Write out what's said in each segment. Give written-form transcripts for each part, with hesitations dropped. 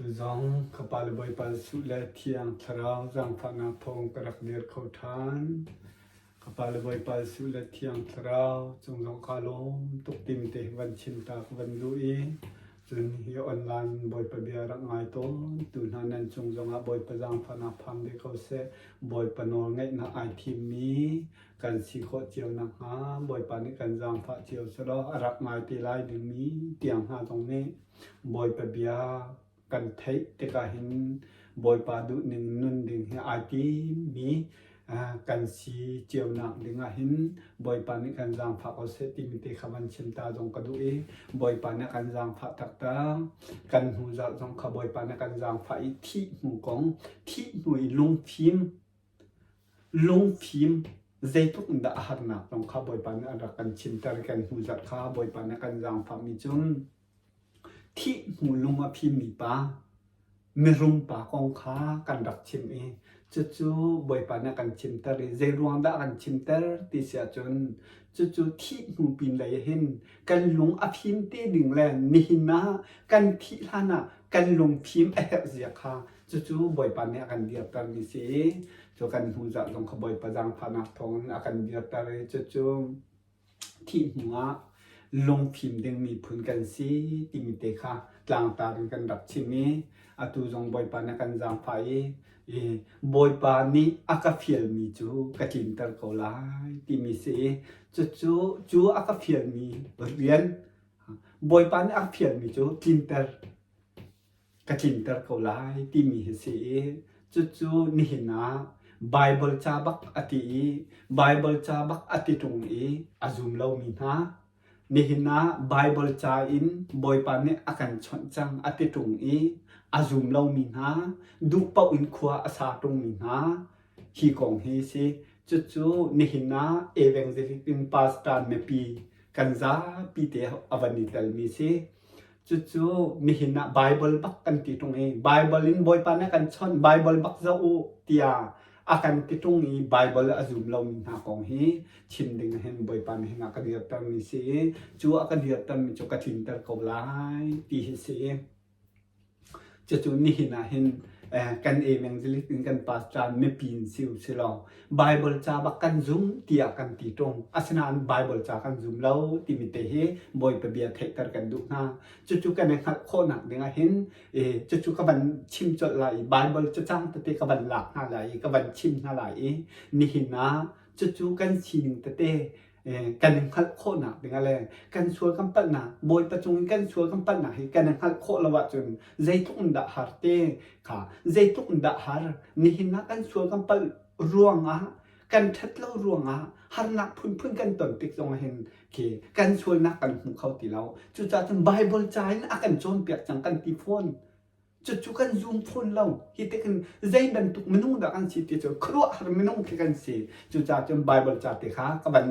Tuzong ka Pa le Bawipa Jesuh le Thiang Thlarau zaangfahnak thawng ka rak dir kho ṭhan. Ka Pa le Bawipa Jesuh le Thiang Thlarau cung zong kaa lawm tuk timi te hi van chim ta ka van duh i cun hi online Bawipa bia rak ngai tawn tu hna nan cung zongah Bawipa zaangfahnak phan ve ko seh. Bawipa nawl ngaihnak ai thimmi kan si khawh cio nakhnga Bawipa nih kan zaangfah cio selaw a rak ngai te lai dingmi tiang hna zong nih Bawipa bia kan theih tikah hin Bawipa duhning nun ding hi ai timmi kan si cionak ding ah hin Bawipa nih kan zaangfah ko seh timi te kha van chim ta zong ka duh i Bawipa nih kan zaangfah taktak. Kan hnu zarh zong kha Bawipa nih kan zaangfah i thih hnu kong, thih hnu i lungfim, lungfim zeitluk in dah a harnak zong kha Bawipa nih a rak kan chimter i kan hnu zarh kha Bawipa nih kan zaangfahmi cun Thih hnu lung a phimmi pa, mirum pa kong kha kan rak chim i cucu Bawipa nih a kan chimter i zeiruang dah a kan chimter ti si ahcun cucu thih hnu pinlei ah hin kan lung a fim te ding le nihin ah kan thih hlan ah kan lungfim a herh zia kha cucu Bawipa nih a kan dirtermi si i cu kan hnu zarh zong kha Bawipa zaangfahnak thawngin a kan dirter i cucu Thih hnuah lungfim ding miphun kan si timi te kha tlangtar in kan rak chim i atu zong Bawipa nih a kan zaangfah i Bawipa nih a ka fialmi cu ka tlinter ko lai timi si i cucu cu a ka fialmi rian Bawipa nih a ka fialmi cu tlinter ka tlinter ko lai timi hi si i cucu nihin ah Baibal ca bak a ti i Baibal ca bak a ti ṭung i a zum lomi hna nihin ah Baibal ca in Bawipa nih a kan chawnh cang a ti ṭung i a zum lomi hna duh paoh in khua a sa ṭungmi hna hi kong hi si cucu nihin ah evangelism in pastor mipi kan zapi te a van i telmi si. Cucu nihin ah Baibal bak kan ti ṭung i Baibal in Bawipa nih a kan chawnh Baibal bak zoh u tiah a kan ti ṭung i Baibal a zum lomi hna kong hi chim ding ah hin Bawipa nih hin a ka dirtermi si i cu a ka dirtermi cu ka tlinter ko lai ti hi si i Cucu nihin ah hin kan evangelist in kan pastor mipi in si u si law Bible ca bak kan zum tiah kan ti ṭung. Asinain Bible ca kan zum lo timi te hi Bawipa bia theihter kan duh hna. Cucu kan i hngalh khawhnak ding ah hin cucu ka van chim colh lai i Bible cacang tete ka van lak hna lai i ka van chim hna lai i nihin ah cucu kan sining tete kan i hngalh khawhnak ding ah le kan sual kan palhnak Bawipa cung in kan sual kan palhnak hi kan i hngalh khawh lo ahcun zeitluk in dah har te kha zeitluk in dah har nihin ah kan sual kan palh ruangah kan ṭhat lo ruangah harnak phunphun kan ton tik zong hin khi kan sualnak kan hmu kho ti lo cucaah cun Bible ca in a kan cawnpiak cang kan ti fawn Cucu kan zum fawn lo. Hi tikin zei bantuk minung dah kan si ti cu khuaruahhar minung khi kan si. Cucaah cun Bible ca te kha ka van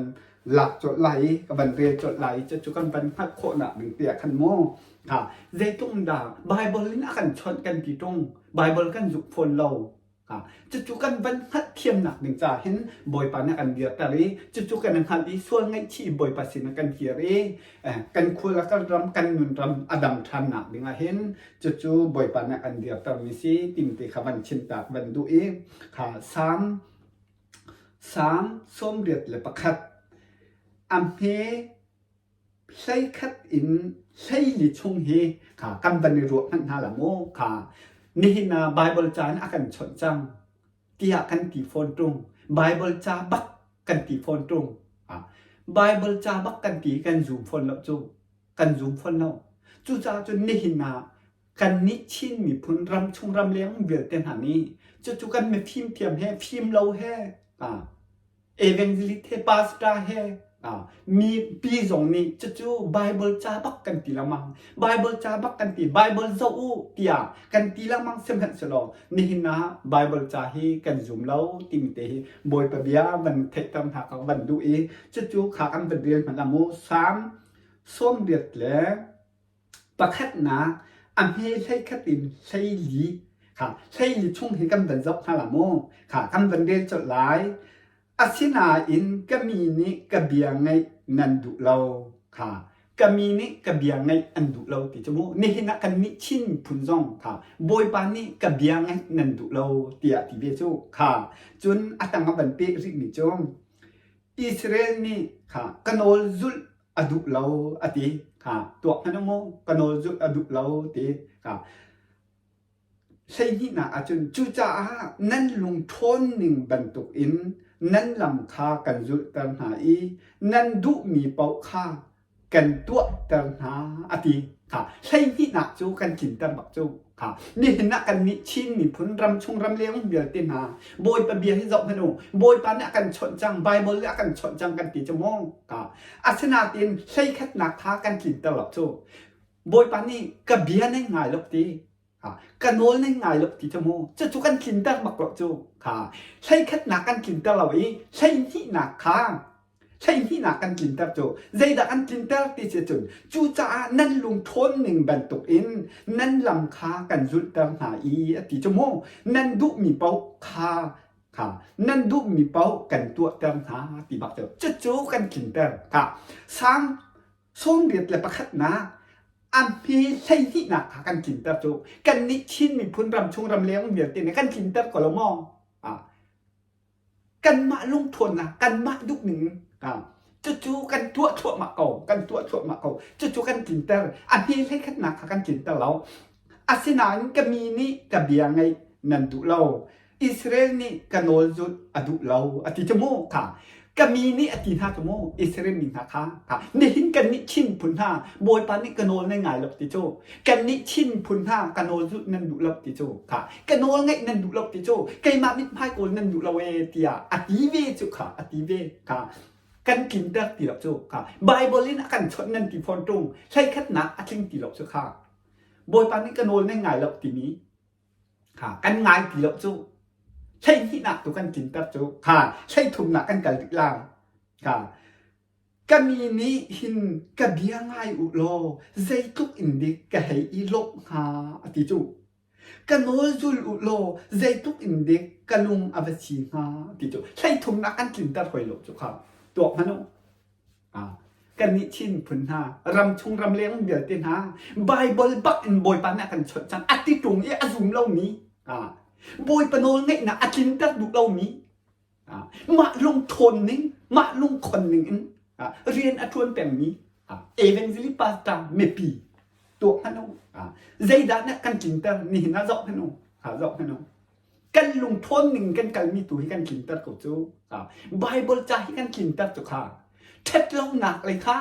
lak colh lai i ka van rel colh lai i cucu kan van hngalh khawhnak ding te ah khan mu. Ha, zeitluk dah Bible in a kan chawnh kan ti ṭung. Bible kan zuk fawn lo. Cucu kan van hngalhthiamnak ding caah hin Bawipa nih a kan dirter i cucu kan i hngalh i sual ngaihchih i Bawipa sinah kan kir i kan khua le kan ram kan nun ram a dam ṭhannak ding ah hin cucu Bawipa nih a kan dirtermi si timi te kha van chimtak van duh i kha Salm Salm 81 a hme 11 in 14 chung hi kha kan van i ruah hmanh hna la mu kha nihin ah Bible ca in a kan chawnh cang tiah kan ti fawn ṭung Bible ca bak kan ti fawn ṭung Bible ca bak kan ti kan zum fawn lo cu kan zum fawn lo cucaah cun nihin ah kannih Chin miphun ramchung ramleng vialte hna nih cucu kan mifim thiam he fim lo he Evangelist he pastor he mipi zong nih cucu Bible ca bak kan ti lengmang. Bible ca bak kan ti. Bible zoh u tiah kan ti lengmang sihmanhsehlaw nihin ah Bible ca hi kan zum lo timi te hi Bawipa bia van theihter hna ka van duh i cucu kha kan van rel hmanh ah mu Salm 80 le Pakhatnak, a hme 11 in 14 kha 14 chung hi kan van zoh hna la mu. Kha kan van rel colh lai. Asinain ka mi nih ka bia ngaih nan duh lo. Kha. Ka mi nih ka bia ngaih an duh lo ti cu mu. Nihin ah kannih Chin miphun zong kha Bawipa nih ka bia ngaih nan duh lo tiah ti ve cu kha. Cun a tang a van peh rihmi cu Israel nih kha ka nawl zulh a duh lo a ti kha tuak hmanh mu ka nawl zulh a duh lo ti kha 12nak ahcun cucaah nan lung ṭhawn ning bantukin nan lam kha kan zulhter hna i nan duhmi paoh kha kan tuahter hna a ti. Kha 12nak cu kan tlinter bak cu. Kha nihin ah kannih Chin miphun ramchung ramleng vialte hna Bawipa bia hi zoh hmanh u. Bawipa nih a kan chawnh cang, Baibal nih a kan chawnh cang kan ti cu mu. Kha asinain hleikhatnak kha kan tlinter lo cu. Bawipa nih ka bia nan ngai lo ti ka nawl nan ngai lo ti cu mu cucu kan tlinter bak lo cu kha hleikhatnak kan tlinter lo i hleihnihnak kha hleihnihnak kan tlinter cu zeidah kan tlinter ti si cun cucaah nan lung ṭhawn ning bantuk in nan lam kha kan zulhter hna i a ti cu mu nan duhmi paoh kha kha nan duhmi paoh kan tuahter hna ti bak cu cucu kan tlinter kha Salm 81nak a hme 12nak kha kan tlinter cu kannih Chin miphun ramchung ramleng vialte nih kan tlinter ko lo maw? Ah, kanmah lungthawnnak kanmah duhning ah, cucu kan tuah thluahmah ko kan tuah thluahmah ko cucu kan tlinter a hme hleikhatnak kha kan tlinter lo asinain ka mi nih ka bia ngaih nan duh lo Israel nih ka nawl zulh a duh lo a ti cu mu kha ka mi nih a ti hna cu mu Israel mi hna kha kha nihin kan nih Chin phun hna Bawipa nih ka nawl nan ngai lo ti cu kan nih Chin phun hna ka nawl zulh nan duh lo ti cu kha ka nawl ngaih nan duh lo ti cu keimah mithmai kawl nan duh lo e tiah a ti ve cu kha a ti ve kha kan tlinter ti lo cu kha Bible in a kan chawnh nan ti fawn ṭung hleikhatnak a tling ti lo cu kha Bawipa nih ka nawl nan ngai lo timi Kha kan ngai ti lo cu. Hleihnihnak tu kan tlinter cu. Kha hleithumnak kan kal tik lang. Kha ka mi nih hin ka bia ngai u law zeitluk in dik ka hei i lawmh hnga a ti cu. Ka nawl zul u law zeitluk in dik ka lung a va si hnga a ti cu. Hleithumnak kan tlinter hoi lo cu kha. Tuak hmanh u. Kannih Chin phun hna, ramchung ramleng vialte hna, Baibal bak in Bawipa nih a kan chawnh cang. A ti ṭung i a zum lomi, Bawipa nawl ngeihnak a tlinter duh lomi, mah lungṭhawn ning, mah lungkhon ning in rian a ṭuan pengmi evangelist pastor mipi tuah hmanh u. Zeidah nih kan tlinter nihin ah zoh hmanh u. Zoh hmanh u. Kan lungthawn ning kan kalmi tu hi kan tlinter ko cu. Bible ca hi kan tlinter cu kha. Ṭhatlonak lei kha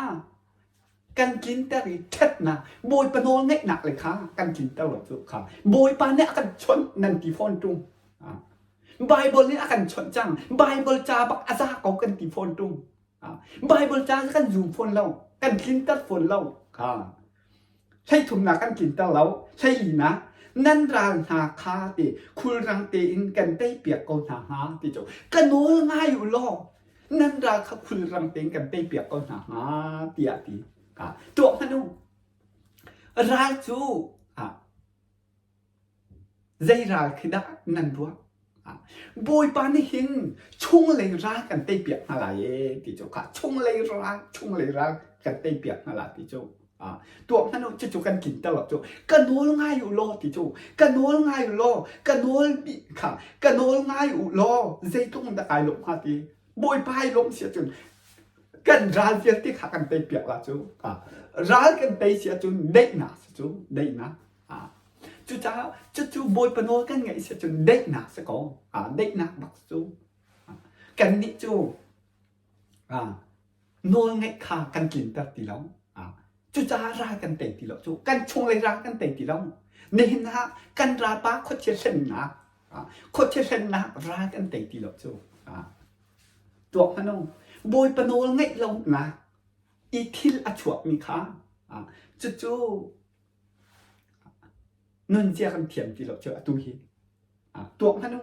kan tlinter i ṭhatnak Bawipa nawl ngeihnak lei kha kan tlinter lo cu kha. Bawipa nih a kan chawnh nan ti fawn ṭung. Bible nih a kan chawnh cang. Bible ca bak a za ko kan ti fawn ṭung. Bible ca kan zum fawn lo. Kan tlinter fawn lo. Kha. Hleithumnak kan tlinter lo. Hleilinak nan ral hna kha ti khulrang tein kan teipiak ko hna hnga ti cu ka nawl ngai u law nan ral kha khulrang tein kan teipiak ko hna hnga tiah ti. Tuah hmanh u. Ral cu Zei ral khi dah nan ruah? Bawipa nih hin chunglei ral kan teipiak hna lai ee ti cu kha chunglei ral chunglei ral kan teipiak hna lai ti cu tuah hmanh u cucu kan tlinter lo cu ka nawl ngai u law ti cu ka nawl ngai u law ka nawl kha ka nawl ngai u law zeitluk in dah kai lawmh hnga ti Bawipa ai lawmh si ahcun kan ral vialte kha kan teipiak la cu ral kan tei si ahcun daihnak si cu daihnak Cucaah cucu Bawipa nawl kan ngaih si ahcun daihnak si ko. Daihnak bak cu. Kannih cu nawl ngaih kha kan tlinter ti lo. Cucaah ral kan tei ti lo cu. Kan chunglei ral kan tei ti lo. Nihin ah kan ralpa khuachia hlennak, khuachia hlennak ral kan tei ti lo cu. Tuak hmanh u. Bawipa nawl ngaih lonak i thil a chuakmi kha cucu Nunzia kan thiam ti lo cu atu hi. Tuak hmanh u.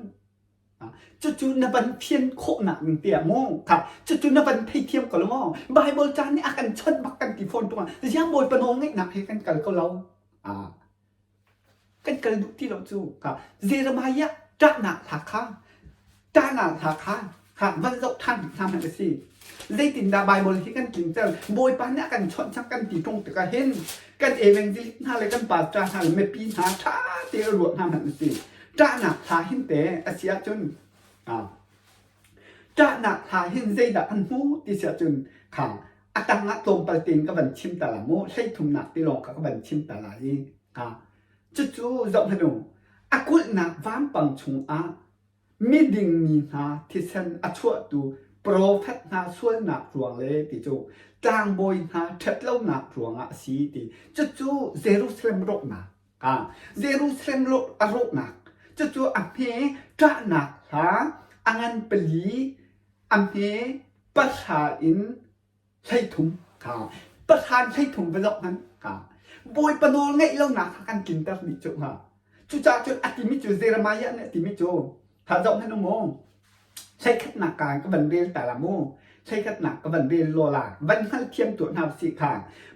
Cucu na van fian khawhnak ning te ah maw kha cucu na van theithiam ko lo maw Bible ca nih a kan chawnh bak kan ti fawn ṭung ah ziang Bawipa nawl ngeihnak he kan kal ko lo. Kan kal duh ti lo cu. Jeremiah ṭahnak hla kha ṭahnak hla kha. Kha van zoh ṭhan hna hmanh a si. Zeitindah Baibal hi kan tlinter? Bawipa nih a kan chawnh cang kan ti ṭung tikah hin kan evangelist hna le kan pastor hna le mipi hna ṭha te ruah hna hmanh a si. Ṭahnak hla hin te a si ahcun ṭahnak hla hin zeidah kan hmu ti si ahcun kha a tangah tlawmpal tein ka van chim ta la mu hleithumnak ti lawng kha ka van chim ta la i cucu zoh hmanh u a kulhnak vampang chungah miding mi hna thisen a chuahtu profet hna sualnak ruang le ti cu tlangbawi hna ṭhatlonak ruangah a si ti cucu Jerusalem rawknak Jerusalem a rawhnak cucu a hme ṭahnak hla a ngan pali a hme pahra in 13 kha pahra in 13 va zoh hmanh kha Bawipa nawl ngeih lonak kha kan tlinter dih cu hnga cucaah cun a timi cu Jeremiah nih a timi cu kha zoh hmanh u mu Hleikhatnak ka ka van rel ta la mu. Hleikhatnak ka van rel law la. Van hngalthiam tuah hna usih kha.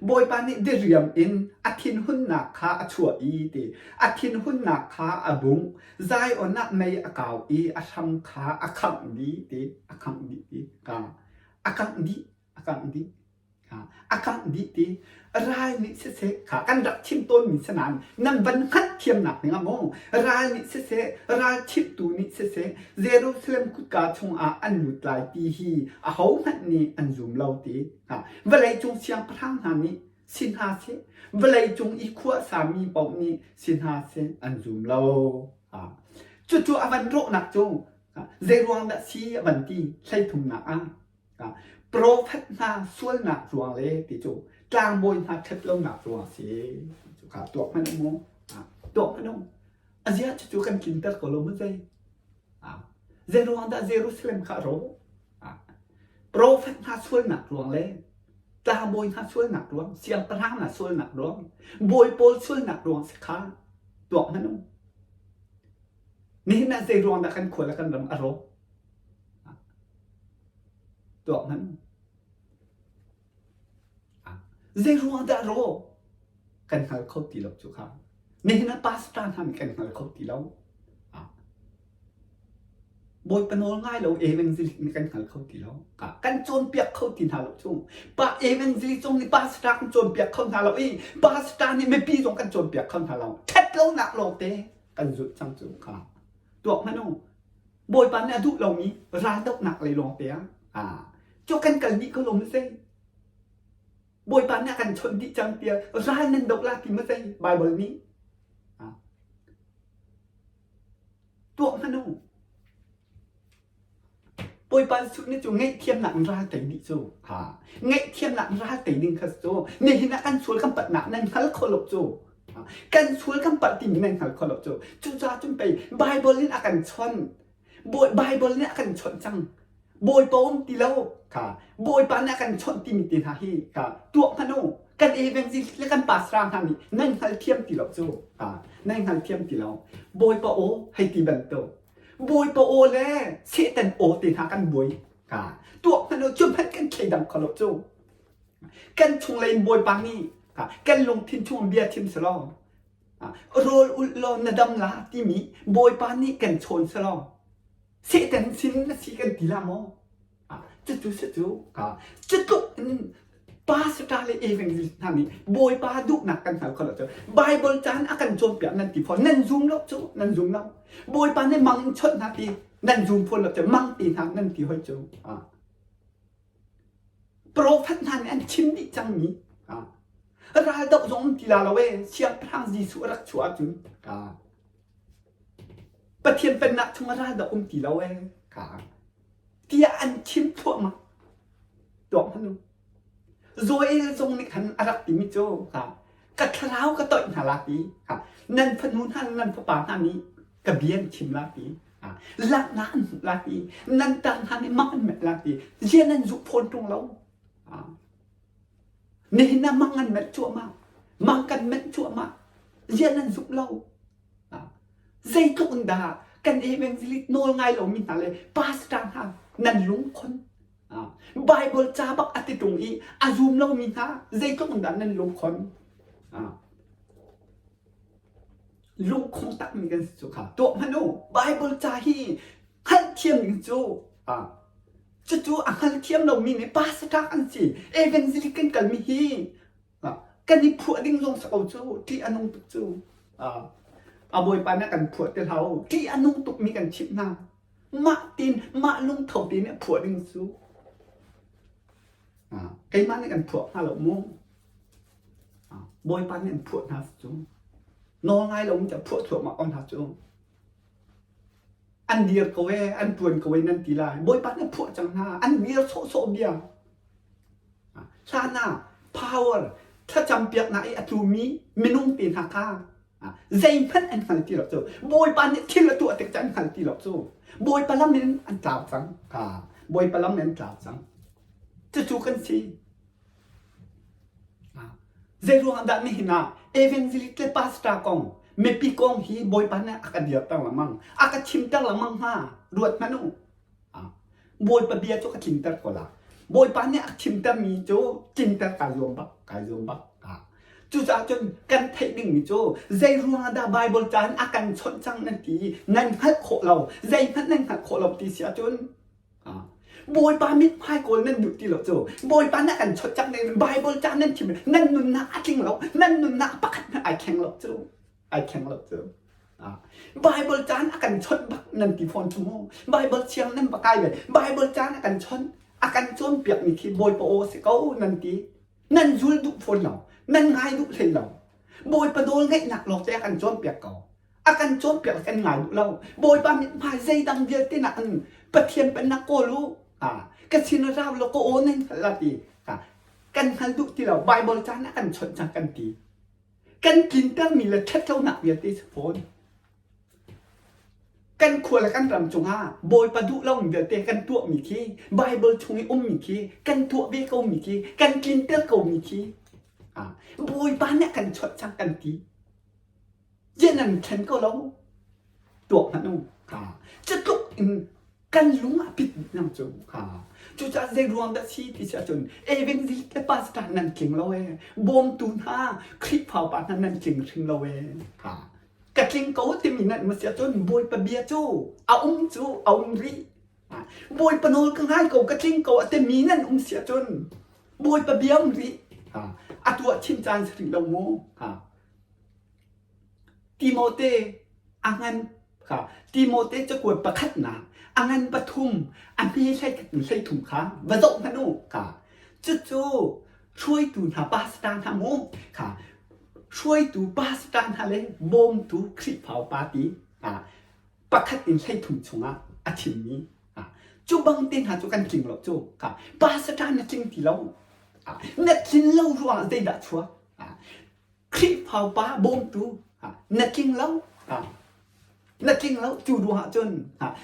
Bawipa nih diriam in a thinhunnak kha a chuah i ti. A thinhunnak kha a bungh. Zion ah mei a kau i a hram kha a khangh dih ti. A khangh dih ti. Ka a kangh dih. A kangh dih. A kangh dih ti ral nih siseh kha kan rak chim tawnmi si nain nan van hngalh thiamnak ding ah maw ral nih siseh ral chimtu nih siseh Jerusalem kutka chungah an lut lai ti hi ahohmanh nih an zum lo ti vawleicung siangpahrang hna nih si hna seh vawleicung i khua sami paoh nih si hna seh an zum lo cucu a van rawhnak cu zeiruang dah si a van ti hleithumnak ah Profet hna sualnak ruang le ti cu tlangbawi hna ṭhat lonak ruang a si. Cuka tuak hmanh u mu. Tuak hmanh u. Azia cucu kan tlinter ko lo mu zei. Zei ruang dah Jerusalem kha a rawh? Profet hna sualnak ruang le tlangbawi hna sualnak ruang, siangpahrang hna sualnak ruang, bawi pawl sualnak ruang si kha tuak hmanh u. Nihin ah zei ruang dah kan khua le kan ram a rawh? Tuak hmanh. Zei ruang dah raw kan hngal kho ti lo cu kha. Nihin ah pastor hna nih kan hngal kho ti lo. Bawipa nawl ngai lo evangelist nih kan hngal kho ti lo. Kan cawnpiak kho ti hna lo cu. Pa evangelist zong nih pastor kan cawnpiak kho hna lo i pastor nih mipi zong kan cawnpiak kho hna lo. Ṭhat lonak lawngte kan zulh cang cu kha. Tuak hmanh u. Bawipa nih a duh lomi raldohnak lei lawngte ah cu kan kal dih ko lo maw zei? Bawipa nih a kan chawnh dih cang tiah ral nan doh la ti maw zei? Baibal nih tuah hmanh u. Bawipa Jesuh nih cu ngaihthiamnak in ral tei dih cu. Ha. Ngaihthiamnak in ral tei ding kha cu nihin ah kan sual kan patnak nan hngal kho lo cu. Kan sual kan palh timi nan hngal kho lo cu. Cucaah cun pei Baibal in a kan chawnh. Baibal nih a kan chawnh cang. Bawipa um ti lo kha Bawipa nih a kan chawnh timi te hna hi kha tuah hmanh u. Kan evangelist le kan pastor hna nih nan hngalthiam ti lo cu. Ha. Nan hngalthiam ti lo. Bawipa aw hei ti bantuk. Bawipa aw le Satan aw te hna kan buai. Ha. Tuah hmanh u cu hmanh kan thleidang kho lo cu. Kan chunglei in Bawipa nih kan lungthin chung bia chim selaw rawl ulh law na dam la timi Bawipa nih kan chawn selaw Satan sin na si kan ti la maw? Cucu cucu cutluk in pastor le evangelist hna nih Bawipa duhnak kan hngal kho lo cu Bible caan a kan cawnpiak nan ti fawn nan zum lo cu nan zum lo Bawipa nih mang in chawnh hna ti nan zum fawn lo cu mang ti hna nan ti hoi cu Profet hna nih an chim dih cangmi raldoh zong um ti la lo ee siangpahrang Jesuh a rak chuah ahcun Pathian pennak chungah raldoh um ti lo ee tiah an chim thluahmah tuak hmanh u Joel zong nih khan a rak timi cu ka thlarau ka toih hna la ti nan fanu hna nan fapa hna nih ka bia an chim la ti langhnak an hmuh la ti nan tar hna nih mang an met la ti ziah nan zuh fawn ṭung lo nihin ah mang an met cuahmah mang kan met cuahmah ziah nan zumh lo zeitluk in dah kan evangelist nawl ngai lomi hna le pastor hna nan lungkhon Bible ca bak a ti ṭung i a zum lomi hna zeitluk in dah nan lungkhon lungkhong takmi kan si cu kha tuah hmanh u Bible ca hi hngalhthiam ding cu. Cucu a hngalthiam lomi nih pastor an si. Evangelic kan kalmi hi kan i phuah ding zong si ko cu. Ṭih a nung tuk cu. A bawipa nih a kan phuah ti hlah u. Ṭih a nung tukmi kan chimh hna. Mah tin mah lungtho tein a phuah ding cu. Keimah nih kan phuah hnga lo mu. Bawipa nih an phuah hna cu. Nawl ngai lo in phuah thluahmah ko hna cu. An dir ko ee, an ṭuan ko ee nan ti lai. Bawipa nih a phuah cang hna. An dir sawhsawh bia. Hlan ah power thlacampiaknak i a tlumi minung te hna kha zeihmanh an hngal ti lo cu. Bawipa nih thil a tuah tik cu an hngal ti lo cu. Bawipa lam in an tlau cang. Bawipa lam in an tlau cang. Cucu kan si. Zeiruang dah nihin ah evangelist le pastor kong mipi kong hi Bawipa nih a ka dirter lengmang, a ka chimter lengmang hnga? Ruat hmanh u. Bawipa bia cu ka tlinter ko la. Bawipa nih a chimtermi cu tlinter kai zuam bak, kai zuam bak. Cucaah cun kan theih dingmi cu zeiruang ah dah Bible ca in a kan chawnh cang nan ti nan hngalh khawh lo, zeihmanh nan hngalh khawh lo ti si ahcun Bawipa mithmai kawl nan duh ti lo cu Bawipa na kan chawt cang ning Bible ca nan chim nan nunnak a tling lo nan nunnak pakhat hmanh ai thleng lo cu ai thleng lo cu Bible caan a kan chawnh bak nan ti fawn cu mu Bible thiang nan va kai ve Bible caan a kan chawnh a kan cawnpiak mi khi Bawipa aw si ko nan ti nan zul duh fawn lo nan ngai duh hlei lo Bawipa nawl ngaihnak lawng te a kan cawnpiak ko a kan cawnpiak kan ngai duh lo bawipa mithmai zeidang vialte nak in pathian pennak kawl u ka sin rau lo ka aw nan hngalh la ti kan hngal duh ti lo bible caan ah kan chawnh cang kan ti kan tlintermi le ṭhatlonak vialte si fawn kan khua le kan ram cungah bawipa duh lomi vialte kan tuahmi khi bible chung i ummi khi kan tuah ve komi khi kan tlinter komi khi bawipa nih kan chawnh cang kan ti Ziah nan ṭhen ko lo? Tuak hmanh u. Cutluk in kan lung ah pit nang cu. Cucaah zei ruang dah si ti si ahcun evangelist le pastor nan tling lo ee. Bawmtu hna, Khrihfa upa hna nan tling hrim lo ee. Ka tling ko timi nan um si ahcun Bawipa bia cu a um cu a um rih. Bawipa nawl ka ngai ko, ka tling ko a timi nan um si ahcun Bawipa bia um rih. A tuah chin caan si rih lo mu. Timote a ngan kha Timote cakuat pakhatnak a ngan pathum a hme 13 kha va zoh hmanh u kha cucu hruaitu hna pastor hna mu kha hruaitu pastor hna le bawmtu Khrihfa upa ti pakhat in 13 chungah a chimmi cu bang te hna cu kan tling lo cu kha pastor na tling ti lo na tlin lo ruangah zeidah chuak Khrihfa upa bawmtu na tling lo na tling lo cu ruangah cun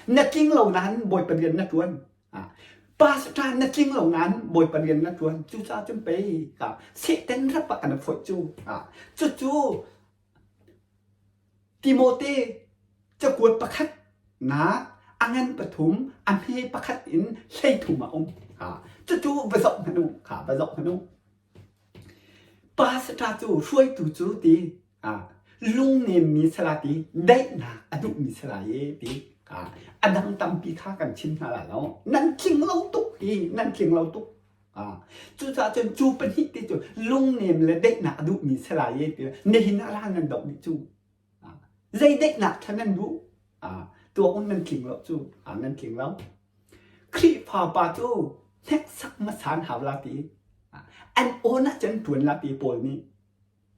na tling lo nain Bawipa rian na ṭuan pastor na tling lo nain Bawipa rian na ṭuan cucaah cun pei Satan rap ah kan foih cu cucu Timote cakuat pakhat nak a ngan pathum a hme pakhat in 13 a um cucu va zoh hmanh u va zoh hmanh u Pastor cu hruaitu cu ti lungnemmi sala ti daihnak a duhmi sala i ti a dang tampi kha kan chim hna lai lo. Nan tling lo tuk hi nan tling lo tuk. Cucaah cun cu pahnih te cu lungnem le daihnak a duhmi sala i ti nihin ah ral nan doh dih cu. Zei daihnak kha nan duh? Tuak un nan tling lo cu nan tling lo. Khrihfa pa cu hneksak hmasa an hau la ti. An awn ahcun ṭuan la ti pawl nih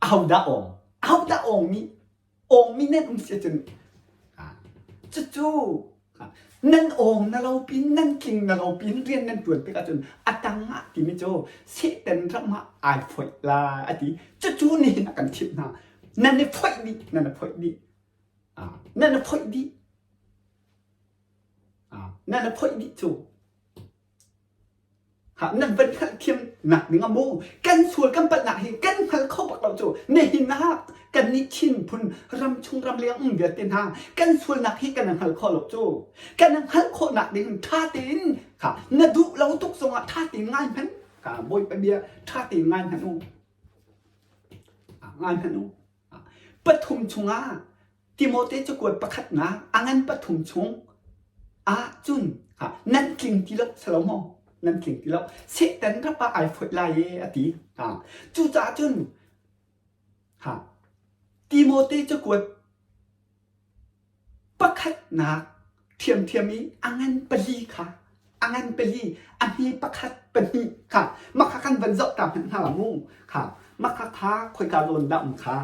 ahodah awng? Ahodah awngmi? Awngmi nan um si ahcun cucu nan awng na lo pin nan tling na lo pin rian nan ṭuan tik ahcun a tang ah timi cu Satan ram ah ai foih lai a ti. Cucu nihin a kan chimh hna. Nan i foih dih, nan i foih dih. Nan i foih dih. Nan i phoih dih cu nan van hngalhthiam nak ding ah mu kan sual kan palhnak hi kan hngal kho bak lo cu nihin ah kan nih Chin phun ram chung ram leng um vialte hna kan sualnak hi kan hngal kho lo cu kan hngalh khawhnak ding ṭha tein kha na duh lo tuk zongah ṭha tein ngai hmanh kha Bawipa bia ṭha tein ngai hmanh u ngai hmanh u pathum chungah Timote cakuat pakhatnak a ngan pathum chung ah cun. Nan tling ti lo si lo maw? Nan tling ti lo. Satan rap ah ai foih lai e a ti. Cucaah cun Timote cakuat Pakhatnak ṭhiamṭhiam i a ngan pali kha a ngan pali a hme pakhat pahnih kha mah kha kan van zoh ta hmanh hna la mu kha mah kha kha khoika zawn dah um kha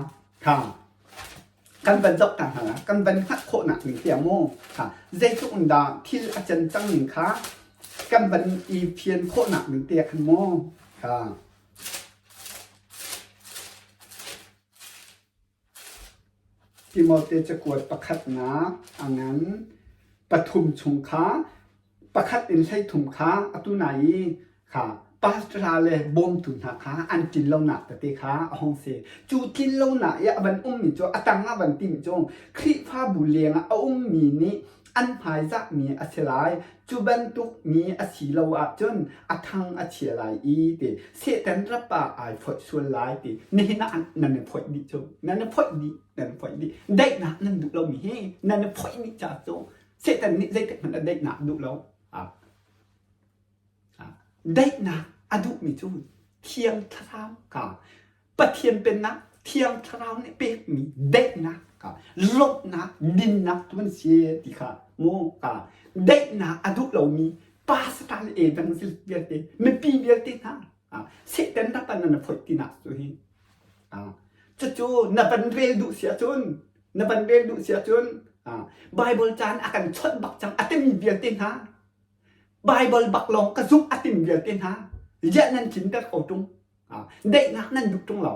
kha kan van zoh ta hna la kan van hngalh khawhnak ning tiang mu kha zeitluk in dah thil a can cang ning kha kan van i fian khawhnak ning te khan mu kha Timote cakuat pakhatnak a ngan pathum chung kha pakhat in 13 kha atu nai i kha pastor le bawmtu hna kha an tlin lonak tete kha a hung si. Cu tlin lonak i a van ummi cu a tang ah van timi cu Khrihfabu lengah a ummi nih an hmaizahmi a si lai. Cu bantuk mi a si lo ahcun a thang a chia lai i ti Satan rap ah ai foih sual lai ti nihin ah nan i foih dih cu nan i foih dih nan i foih dih daihnak nan duh lomi hi nan i foih dih ca cu Satan nih zeitik hmanh ah daihnak a duh lo. Daihnak a duhmi cu Thiang Thlarau ka Pathian pennak Thiang Thlarau nih pekmi daihnak ka lawmhnak dinnak tu an si ti kha mu ka daihnak a duh lomi pastor le evangelist vialte mipi vialte hna Satan rak an na foih tinak cu hi cucu na van rel duh si ahcun na van rel duh si ahcun Bible caan a kan chawnh bak cang a timi vialte hna Bible bak lawng ka zumh a tim vialte hna ziah nan tlinter ko ṭung daihnak nan duh ṭung lo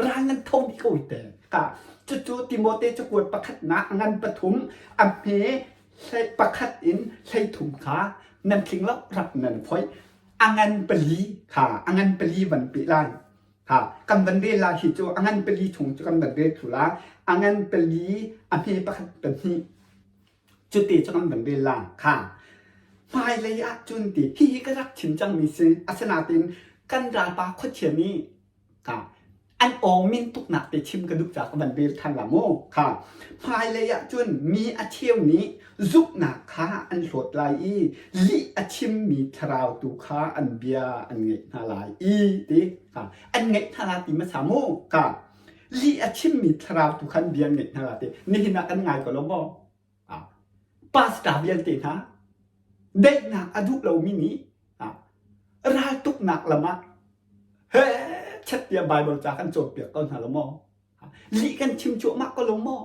ral nan tho dih ko te ka cucu Timote cakuat pakhatnak ngan pathum a hme hlei pakhat in 13 kha nan tling lo rak nan phoih a ngan pali kha a ngan pali van pe lai ha kan van rel la hi cu a ngan pali chung cu kan van rel thlu la a ngan pali a hme pakhat pahnih Cuti cu kan van rel la kha hmailei ah cun ti hihi ka rak chim cangmi si asinain kan ralpa khuachia nih kha an awngmin tuknak te chim ka duh caah ka van rel than la mu kha hmailei ah cun mi a cheu nih zumhnak kha an hlawt lai i lih a chimmi thlarau tu kha an bia an ngaih hna lai i ti kha an ngaih hna la ti hmasa mu kha lih a chimmi thlarau tu khan bia an ngaih hna la ti nihin ah kan ngai ko lo maw pastor vialte hna daihnak a duh lomi nih raltuknak lam ah he chet tiah Bible ca kan cawnpiak ko hna lo maw lih kan chim cuahmah ko lo maw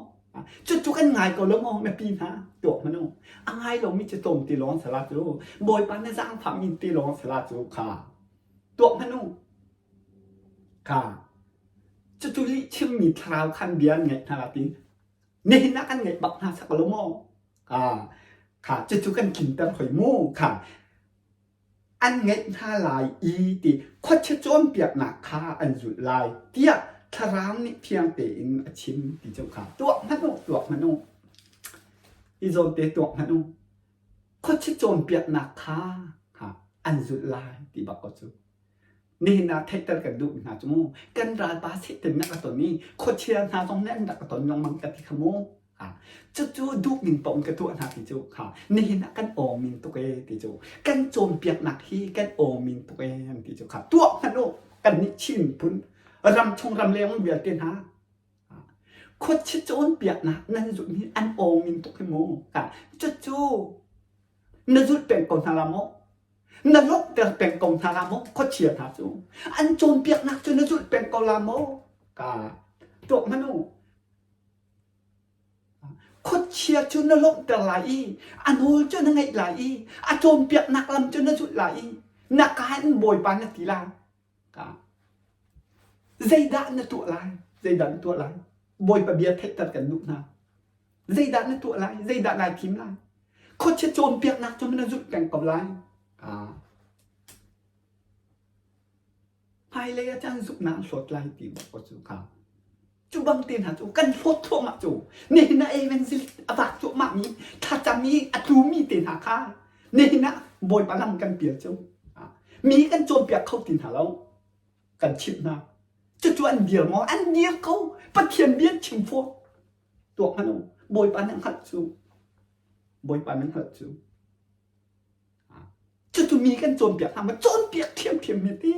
cucu kan ngai ko lo maw mipi hna tuak hmanh u a ngai lomi cu tlawm ti lawng sala cu Bawipa na zaangfah min ti lawng sala cu kha tuak hmanh u Kha cucu lih chimmi thlarau khan bia an ngaih hna la ti nihin ah kan ngaih bak hna sak lo maw? Kha kha cucu kan tlinter hoi mu kha an ngaih hna lai i ti khuachia cawnpiaknak kha an zulh lai tiah thlarau nih fiang tein a chim ti cu kha tuak hmanh u tuak hmanh u i zawn te tuak hmanh u khuachia cawnpiaknak kha kha an zulh lai ti bak ko cu Nihin ah theihter kan duhmi hna cu mu kan ralpa Satan nih a ka ton i khuachia hna zong nih an rak ka ton lengmang ka ti kha mu. Cucu duhning paoh in ka tuah hna ti cu kha nihin ah kan awngmin tuk ee ti cu kan cawnpiaknak hi kan awngmin tuk ee an ti cu kha tuah hmanh u kan nih Chin phun ram chung ram leng vialte hna khuachia cawnpiaknak nan zulh hi an awngmin tuk hi mu. Cucu na zulh peng ko hna la maw? Na lawmhter peng ko hna la maw? Khuachia hna cu an cawnpiaknak cu na zulh peng ko la maw? Ka tuak hmanh u. Khuachia cu na lawmhter lai i a nawl cu na ngaih lai i a cawnpiaknak lam cu na zulh lai i na ka in Bawipa na ti lai. Ka zeidah na tuah lai? Zeidah na tuah lai? Bawipa bia theihter kan duh hna. Zeidah na tuah lai? Zeidah nai thim lai? Khuachia cawnpiaknak cu na zulh peng ko lai. Ah. Hmailei ah caan zuknak an hlawt lai ti bak ko cu kha. Cu bang te hna cu kan hlawt thluahmah cu nihin ah evangelist a vak cuahmah mi thlacam i a tlumi te hna kha nihin ah Bawipa lam kan pial cu. Mi kan cawnpiak kho ti hna lo. Kan chimh hna. Cucu an dir maw? An dir ko. Pathian bia an chim fawn. Tuak hmanh u. Bawipa nih a hngalh cu. Bawipa nih a hngalh cu. Cucu mi kan cawnpiak hna ma cawnpiak ṭhiamṭhiam hi ti.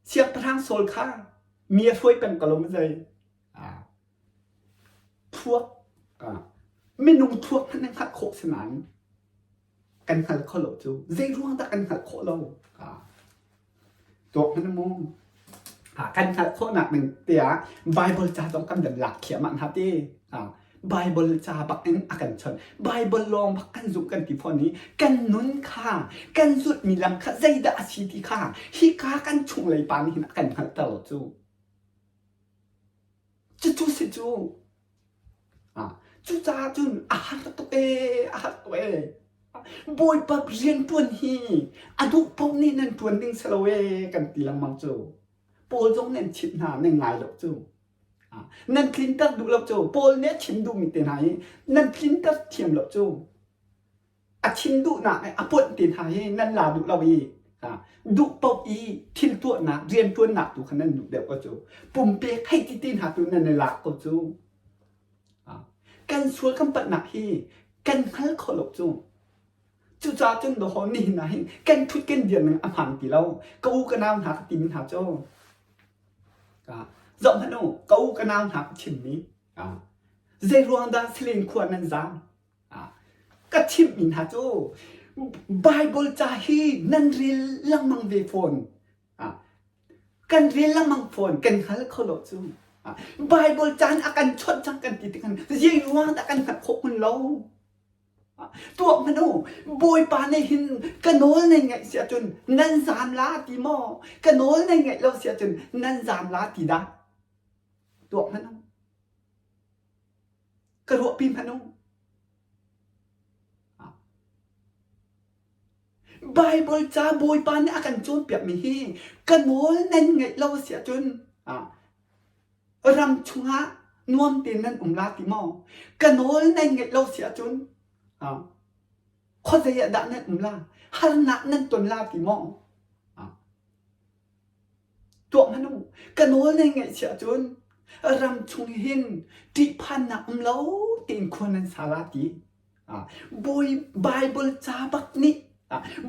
Siangpahrang Saul kha mi a hruai peng ko lo maw zei? Thuak minung thuak hmanh nan hngalh khawh si nain kan hngal kho lo cu zei ruang dah kan hngalh khawh lo? Tuak hmanh mu. Kan hngalh khawhnak ding tiah Bible ca zong kan van lak thliahmah hna ti. Bible ca bak in a kan chawnh. Bible lawng bak kan zumh kan ti fawn i kan nun kha kan zulhmi lam kha zeidah a si ti kha hika kan chunglei pa nih hin a kan hngalhter lo cu. Cucu si cu. Cucaah cun a har tuk ee, a har tuk ee. Bawipa rianṭuan hi a duh paoh nih nan ṭuan ding si lo ee kan ti lengmang cu. Paul zong nan chimh hna, nan ngai lo cu. Nan tlinter duh lo cu. Paul nih a chim duhmi te hna hi nan tlinter thiam lo cu. A chim duhnak i a ponh te hna hi nan la duh lo i duh paoh i thil tuahnak, rianṭuannak tu kha nan duh deuh ko cu. Pumpek hei ti te hna tu nan i lak ko cu. Kan sual kan palhnak hi kan hngal kho lo cu. Cucaah cun dawh nihin ah hin kan ṭhut kan dir ning a hmaan ti lo. Ka u ka nau hna ka timi hna cu zoh hmanh u, ka u ka nau hna ka chimmi zei ruang dah Salen khua nan zaam? Ka chimhmi hna cu Baibal ca hi nan rel lengmang ve fawn. Kan rel lengmang fawn, kan hngal kho lo cu. Baibal caan a kan chawnh cang kan ti tikhan zei ruang dah kan hngalh khawh kun lo? Tuak hmanh u, Bawipa nih hin ka nawl nan ngaih si ahcun nan zaam la ti maw? Ka nawl nan ngaih lo si ahcun nan zaam la ti dah? Tuak hmanh u. Ka ruahpi hmanh u. Baibal ca Bawipa nih a kan cawnpiakmi hi ka nawl nan ngaih lo a si ahcun ram chungah nuam tein nan um la ti maw? Ka nawl nan ngaih lo si ahcun khuazei ah dah nan um la? Harnak nan ton la ti maw? Tuah hmanh u, ka nawl nan ngaih si ahcun ram chung hin ṭihphannak um lo tein khua nan sa la ti. Bawi Baibal ca bak nih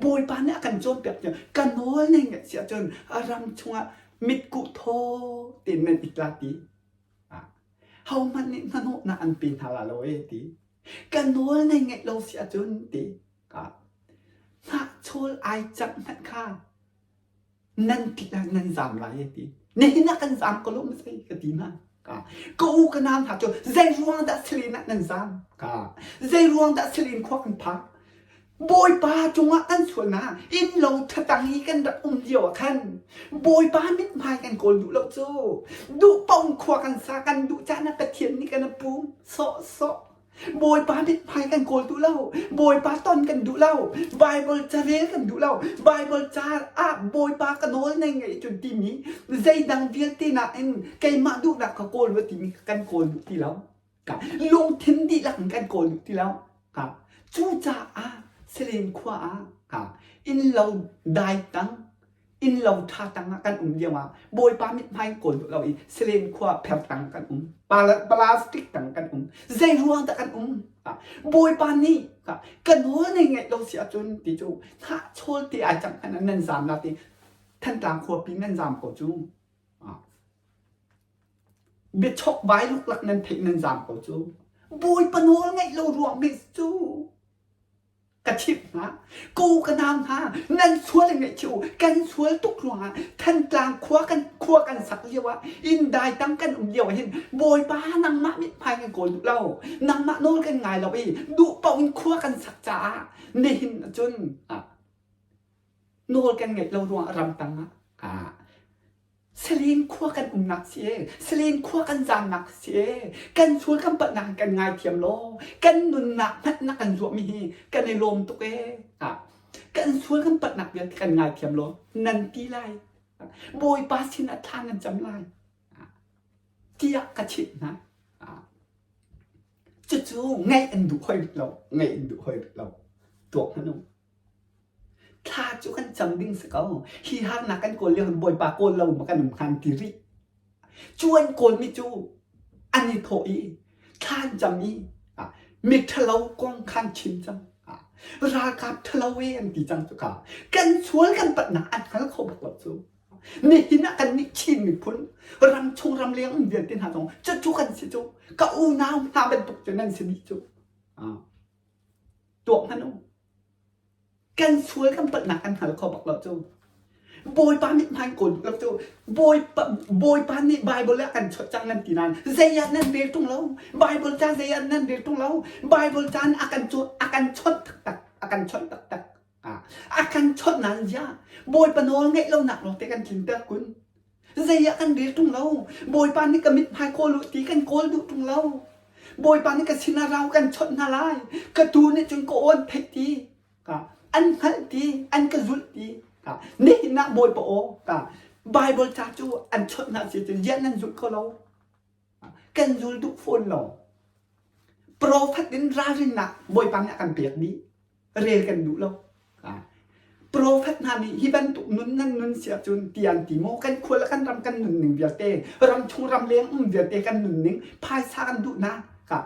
Bawipa nih a kan cawnpiak cu ka nawl nan ngaih si ahcun ram chungah mitkuh thaw tein nan it la ti. Hohmanh nih hnahnawhnak an pe hna la lo ee ti. Ka nawl nan ngaih lo si ahcun ti. Hnahchawl ai cangh hmanh kha nan ṭih ah nan zaam lai a ti. Nihin ah kan zaam ko lo maw zei ka ti hna. Ka ka u ka nau hna cu zei ruang dah Salen ah nan zaam? Ka zei ruang dah Salen khua kan phak? Bawipa cungah kan sualnak innlo ṭhatang i kan rak um lio ah khan Bawipa mithmai kan kawl duh lo cu. Duh paoh in khua kan sa kan duh caan ah Pathian nih kan pum sawhsawh. Bawipa mithmai kan kawl duh lo. Bawipa ton kan duh lo. Bible carel kan duh lo. Bible ca ah Bawipa ka nawl nei ngeih cun timi zeidang vialte nakin keimah duhnak ka kawl va timi kan kawl duh ti lo. Lungthin dihlak in kan kawl duh ti lo. Cucaah Salen khua ah innlo dai tang innlo ṭha tangah kan um lio ah Bawipa mithmai kawl duh lo i Salen khua pher tang kan um plastic tang kan um zei ruang dah kan um Bawipa nih ka nawl nei ngaih lo si ahcun ti cu hnahchawl te ai cang hmanh ah nan zaam la ti Thantlang khuapi nan zaam ko cu biachok vai luklak nan theih nan zaam ko cu Bawipa nawl ngaih lo ruang mi cu ka chimh hna ko ka nau hna nan sual in ngaihchih u kan sual tuk ruangah Thantlang khua kan khua kan sak lio ah inn dai tang kan um lio ah hin Bawipa nangmah mithmai kan kawl duh lo nangmah nawl kan ngai lo i duh paoh in khua kan sak caah nihin cun nawl kan ngaih lo ruangah ramtang ah Salen khua kan umnak si ee, Salen khua kan zaamnak si ee, kan sual kan palhnak kan ngaithiam law, kan nunnak hmanh na kan zuahmi hi kan i lawm tuk ee. Ah, kan sual kan palhnak vialte kan ngaithiam law, nan ti lai. Bawipa sin ah thla nan cam lai. Tiah ka chimh hna. Cucu ngaih an duh hoi rih lo, ngaih an duh hoi rih lo. Tuak hmanh u. Thla cu kan cam ding si ko. Hi harnak kan kawl lio Bawipa kawl lo ma kan um hngan ti rih. Cu an kawlmi cu an i thawh i thla an cam i miṭhalo kong khan chim cang. Ralkap ṭhalo e an ti cang cu ka. Kan sual kan patnak an hngal kho bak lo cu. Nihin ah kannih Chin miphun ramchung ramleng um vialte hna zong cucu kan si cu. Ka unau hna bantuk cu nan si dih cu. Tuak hmanh u. Kan sual kan palhnak kan hngal kho bak lo cu. Bawipa mithmai kawl duh lo cu. Bawipa, Bawipa nih Bible ah kan chawt cang nan ti nain zei ah nan rel ṭung lo. Bible ca zei ah nan rel ṭung lo. Bible ca a kan a kan chawnh taktak. A kan chawnh taktak. A kan chawnh nain zia Bawipa nawl ngeih lonak lawng te kan tlinter kun. Zei ah kan rel ṭung lo. Bawipa nih ka mithmai kawl u ti kan kawl duh ṭung lo. Bawipa nih ka sinah rau kan chawnh hna lai. Ka tuu nih cun ka aw an theih ti. Ka an hngalh ti, an ka zulh ti. Ka nihin ah Bawipa aw ka Bible ca cu an chawnh hna si cun ziah nan zulh kho lo. Kan zul duh fawn lo. Profet in ralrinnak Bawipa nih a kan pek dih. Rel kan duh lo. Profet hna nih hi bantuk nun nan nun si ahcun ti an ti maw? Kan khua le kan ram kan nunning vialte, ramchung ramleng um vialte kan nunning, phaisa kan duhnak, ka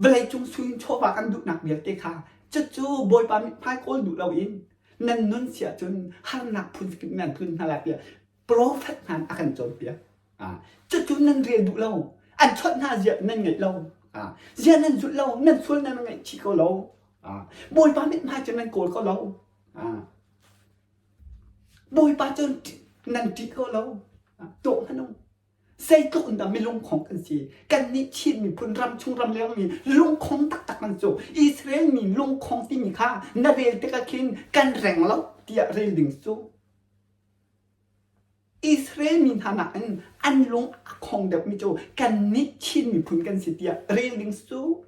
vawleicung sui chawva kan duhnak vialte kha cucu Bawipa mithmai kawl duh loin nan nun si ahcun harnak phun kip nan tlun hna lai tiah profet hna a kan cawnpiak. Cucu nan rel duh lo. An chawnh hna ziah nan ngaih lo. Ziah nan zulh lo, nan sual nan ngaihchih ko lo. Bawipa mithmai cu nan kawl ko lo. Bawipa cu nan ṭih ko lo. Tuah hmanh u. Zeitluk in dah milungkhong kan si. Kannih Chin miphun ramchung ramleng mi lungkhong taktak kan cu. Israel mi lungkhong timi kha na rel tikah khin kan reng lo tiah rel ding cu. Israel mi hna nakin an lung a khong deuhmi cu kannih Chin miphun kan si tiah rel ding cu.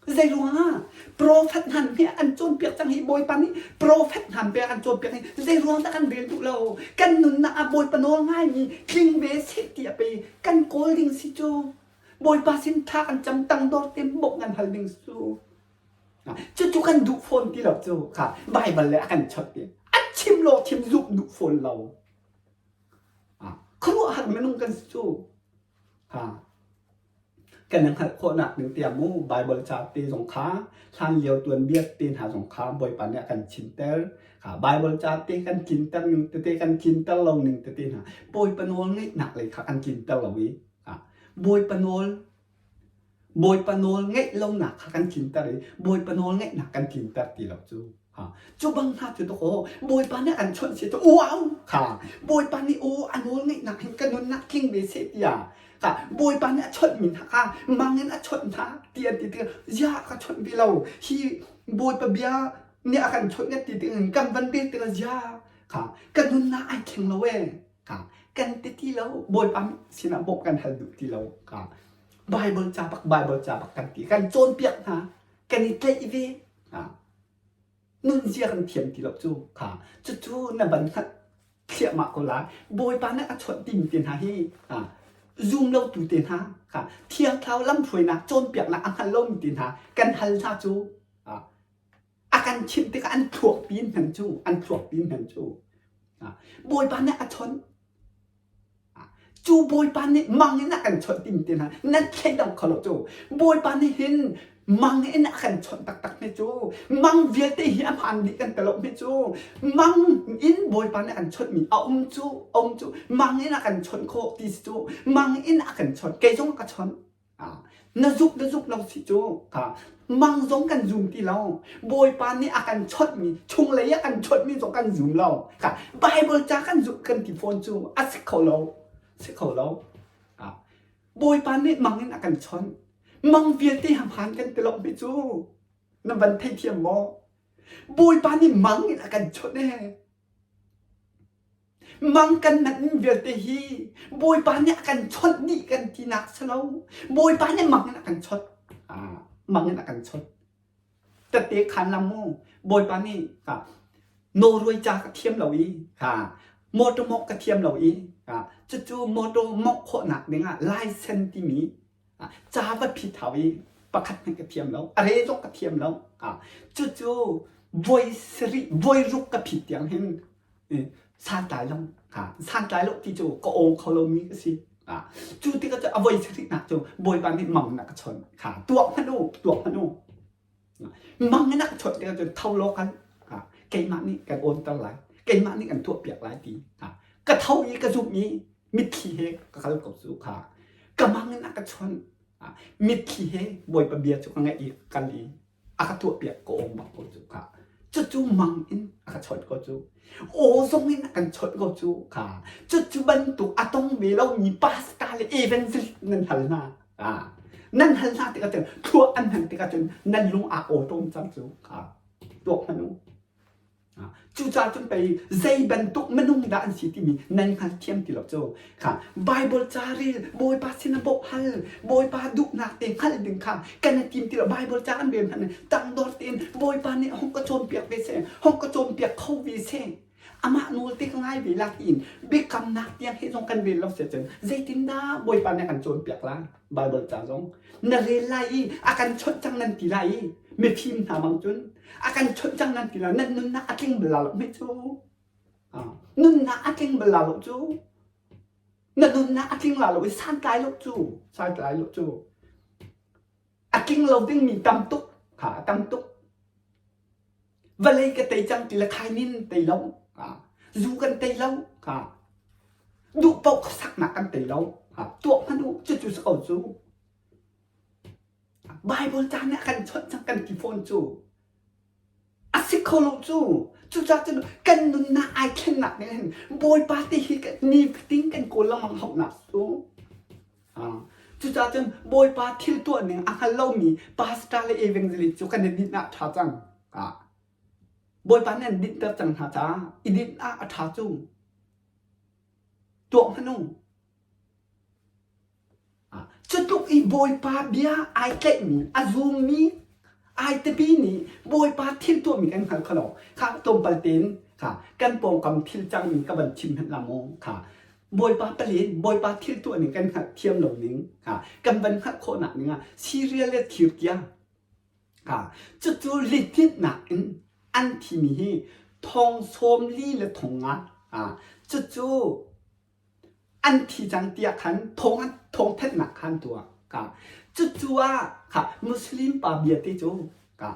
Zei ruangah profet hna nih an cawnpiak cang hi Bawipa nih profet hna pe an cawnpiak hi zei ruang dah kan rel duh lo kan nunnak ah Bawipa nawl ngaimi tling ve seh ti a pe kan kawl ding si cu Bawipa sin thla kan cam tangdor te bawmh kan hal ding cu cucu kan duh fawn ti lo cu kha Baibal le a kan chawt i a chim law chim zumh duh fawn lo khuaruahhar minung kan si cu ha Kan i hngalh khawhnak ding tiang mu Baibal ca te zong kha hlanlio tuanbia te hna zong kha Bawipa nih a kan chimter. Kha Baibal ca te kan tlinter ning tete kan tlinter lo ning tete hna Bawipa nawl ngeihnak lei kha kan tlinter lo i Bawipa nawl Bawipa nawl ngeih lonak kha kan tlinter i Bawipa nawl ngeihnak kan tlinter ti lo cu. Ha, cu bang hna cu dawkaw Bawipa nih an chawnh si cu wow kha Bawipa nih aw a nawl ngeihnak hin ka nunnak tling ve seh tiah kha Bawipa nih a chawnh mi hna kha mang in a chawnh hna ti an ti tikah ziah ka chawnh ve lo hi Bawipa bia nih a kan chawnh kan ti tik kan van rel tikah ziah kha ka nunnak ai thleng lo ee kha kan ti ti lo Bawipa sinah bawmh kan hal duh ti lo kha Bible ca bak Bible ca bak kan ti kan cawnpiak hna kan i tlaih ve Nunzia kan thiam ti lo cu kha cucu na van hngalh thliahmah ko lai. Bawipa nih a chawnh timi te hna hi zum lotu te hna kha Thiang Thlarau lamhruainak cawnpiaknak a hngal lomi te hna kan hal hna cu a kan chimh tikah an thluak pin hman cu an thluak pin hman cu Bawipa nih a chawnh Cu Bawipa nih mang in a kan chawnh timi te hna nan thleidang kho lo cu. Bawipa nih hin mang in a kan chawnh taktak hme cu. Mang vialte hi a hmaan dih kan ti lo hme cu. Mang in Bawipa nih a kan chawnhmi a um cu, a um cu. Mang in a kan chawnh khawh ti si cu. Mang in a kan chawnh. Kei zong a ka chawnh. Na zuk na zuk lo si cu mang zong kan zum ti lo Bawipa nih a kan chawnhmi chunglei a kan chawnhmi zong kan zum lo Bible ca kan zumh kan ti fawn cu a si kho lo si kho lo Bawipa nih mang in a kan chawnh mang vialte hmaan kan ti lo mi cu na van theithiam maw Bawipa nih mang in a kan chawnh ee Mang kan manh vialte hi Bawipa nih a kan chawnh dih kan tinak si lo. Bawipa nih mang in a kan chawnh. Ah, mang in a kan chawnh. Tette khan lam mu. Bawipa nih ha, Norway ca ka thiam lo i ha, motor mawk ka thiam lo i ha, cucu motor mawk khawhnak dingah license timi ca va phit hau i pakhat hmanh ka thiam lo. A re zong ka thiam lo. Ha, cucu voi sarih, voi ruk ka phit tiang hin santlai lo santlai lo ti cu ka aw kho lomi ka si cu tikah cu a voi sarihnak cu bawipa nih mang na ka chawnh kha tuak hmanh u tuak hmanh u. Mang in a ka chawnh tikah cun tho law kal keimah nih kan awnter lai keimah nih kan tuahpiak lai ti ka tho i ka zumh i mitthli he ka kal ko cu kha ka mang in a ka chawnh mitthli he Bawipa bia cu ka ngaih i ka kal i a ka tuahpiak ka awm bak ko cu kha cucu mang in a ka chawnh ko cu aw zong in a kan chawnh ko cu kha cucu bantuk a tong ve lomi pastor le evangelist nan hal hna nan hal hna tikah cun thluak an hman tikah cun nan lung aa awṭawm cang cu kha tuak hmanh u. Cucaah cun pei zei bantuk minung dah an si timi nan hngalthiam ti lo cu. Kha Bible ca rel, Bawipa sin ah bawmh hal, Bawipa duhnak te hngalh ding kha kan i tim ti lo. Bible ca kan rel hmanh tangdor tein Bawipa nih hong ka cawnpiak ve seh, hong ka cawnpiak kho ve seh. Amah nawl te ka ngai ve la tiin biakamnak tiang he zong kan rel lo si cun zeitindah Bawipa nih a kan cawnpiak lai? Bible ca zong na rel lai i a kan chawnh cang nan ti lai i mifim hna bang cun a kan chawnh cang nan ti lai nan nunnak a tling bal lo hme cu nunnak a tling bal lo cu na nunnak a tling la lo i santlai lo cu santlai lo cu a tling lo dingmi tam tuk kha a tam tuk vawlei ka tei cang ti le khainin tei lo zu kan tei lo kha duh paoh khuasaknak kan tei lo tuah hmanh u cucu si ko cu Bible ca nih a kan chawnh cang kan ti fawn cu a si kho lo cu cucaah cun kan nunnak ai thlennak nih hin Bawipa te hi nifatin kan kawl lengmang hauhnak cu Cucaah cun Bawipa thil tuah ning a hngal lomi pastor le evangelist cu kan i dinh ah a ṭha cang. Bawipa nih an dinhter cang hna caah i dinh ah a ṭha cu. Tuak hmanh u. Cutluk i Bawipa bia ai tlaihmi, a zummi, ai tipi nih Bawipa thil tuahmi kan hngal kho lo. Kha tlawmpal tein kha kan pawngkam thil cangmi ka van chim hmanh la maw kha Bawipa palen Bawipa thil tuah ning kan hngalh thiam lo ning ha kan van hngalh khawhnak ning ah Syria le Turkey ha cucu lihnitnak in an thimi hi thong sawm li le thong nga ha cucu an thi cang tiah khan thong thong thenhnak khan tuah ka cucu ah kha Muslim pa bia te cu ka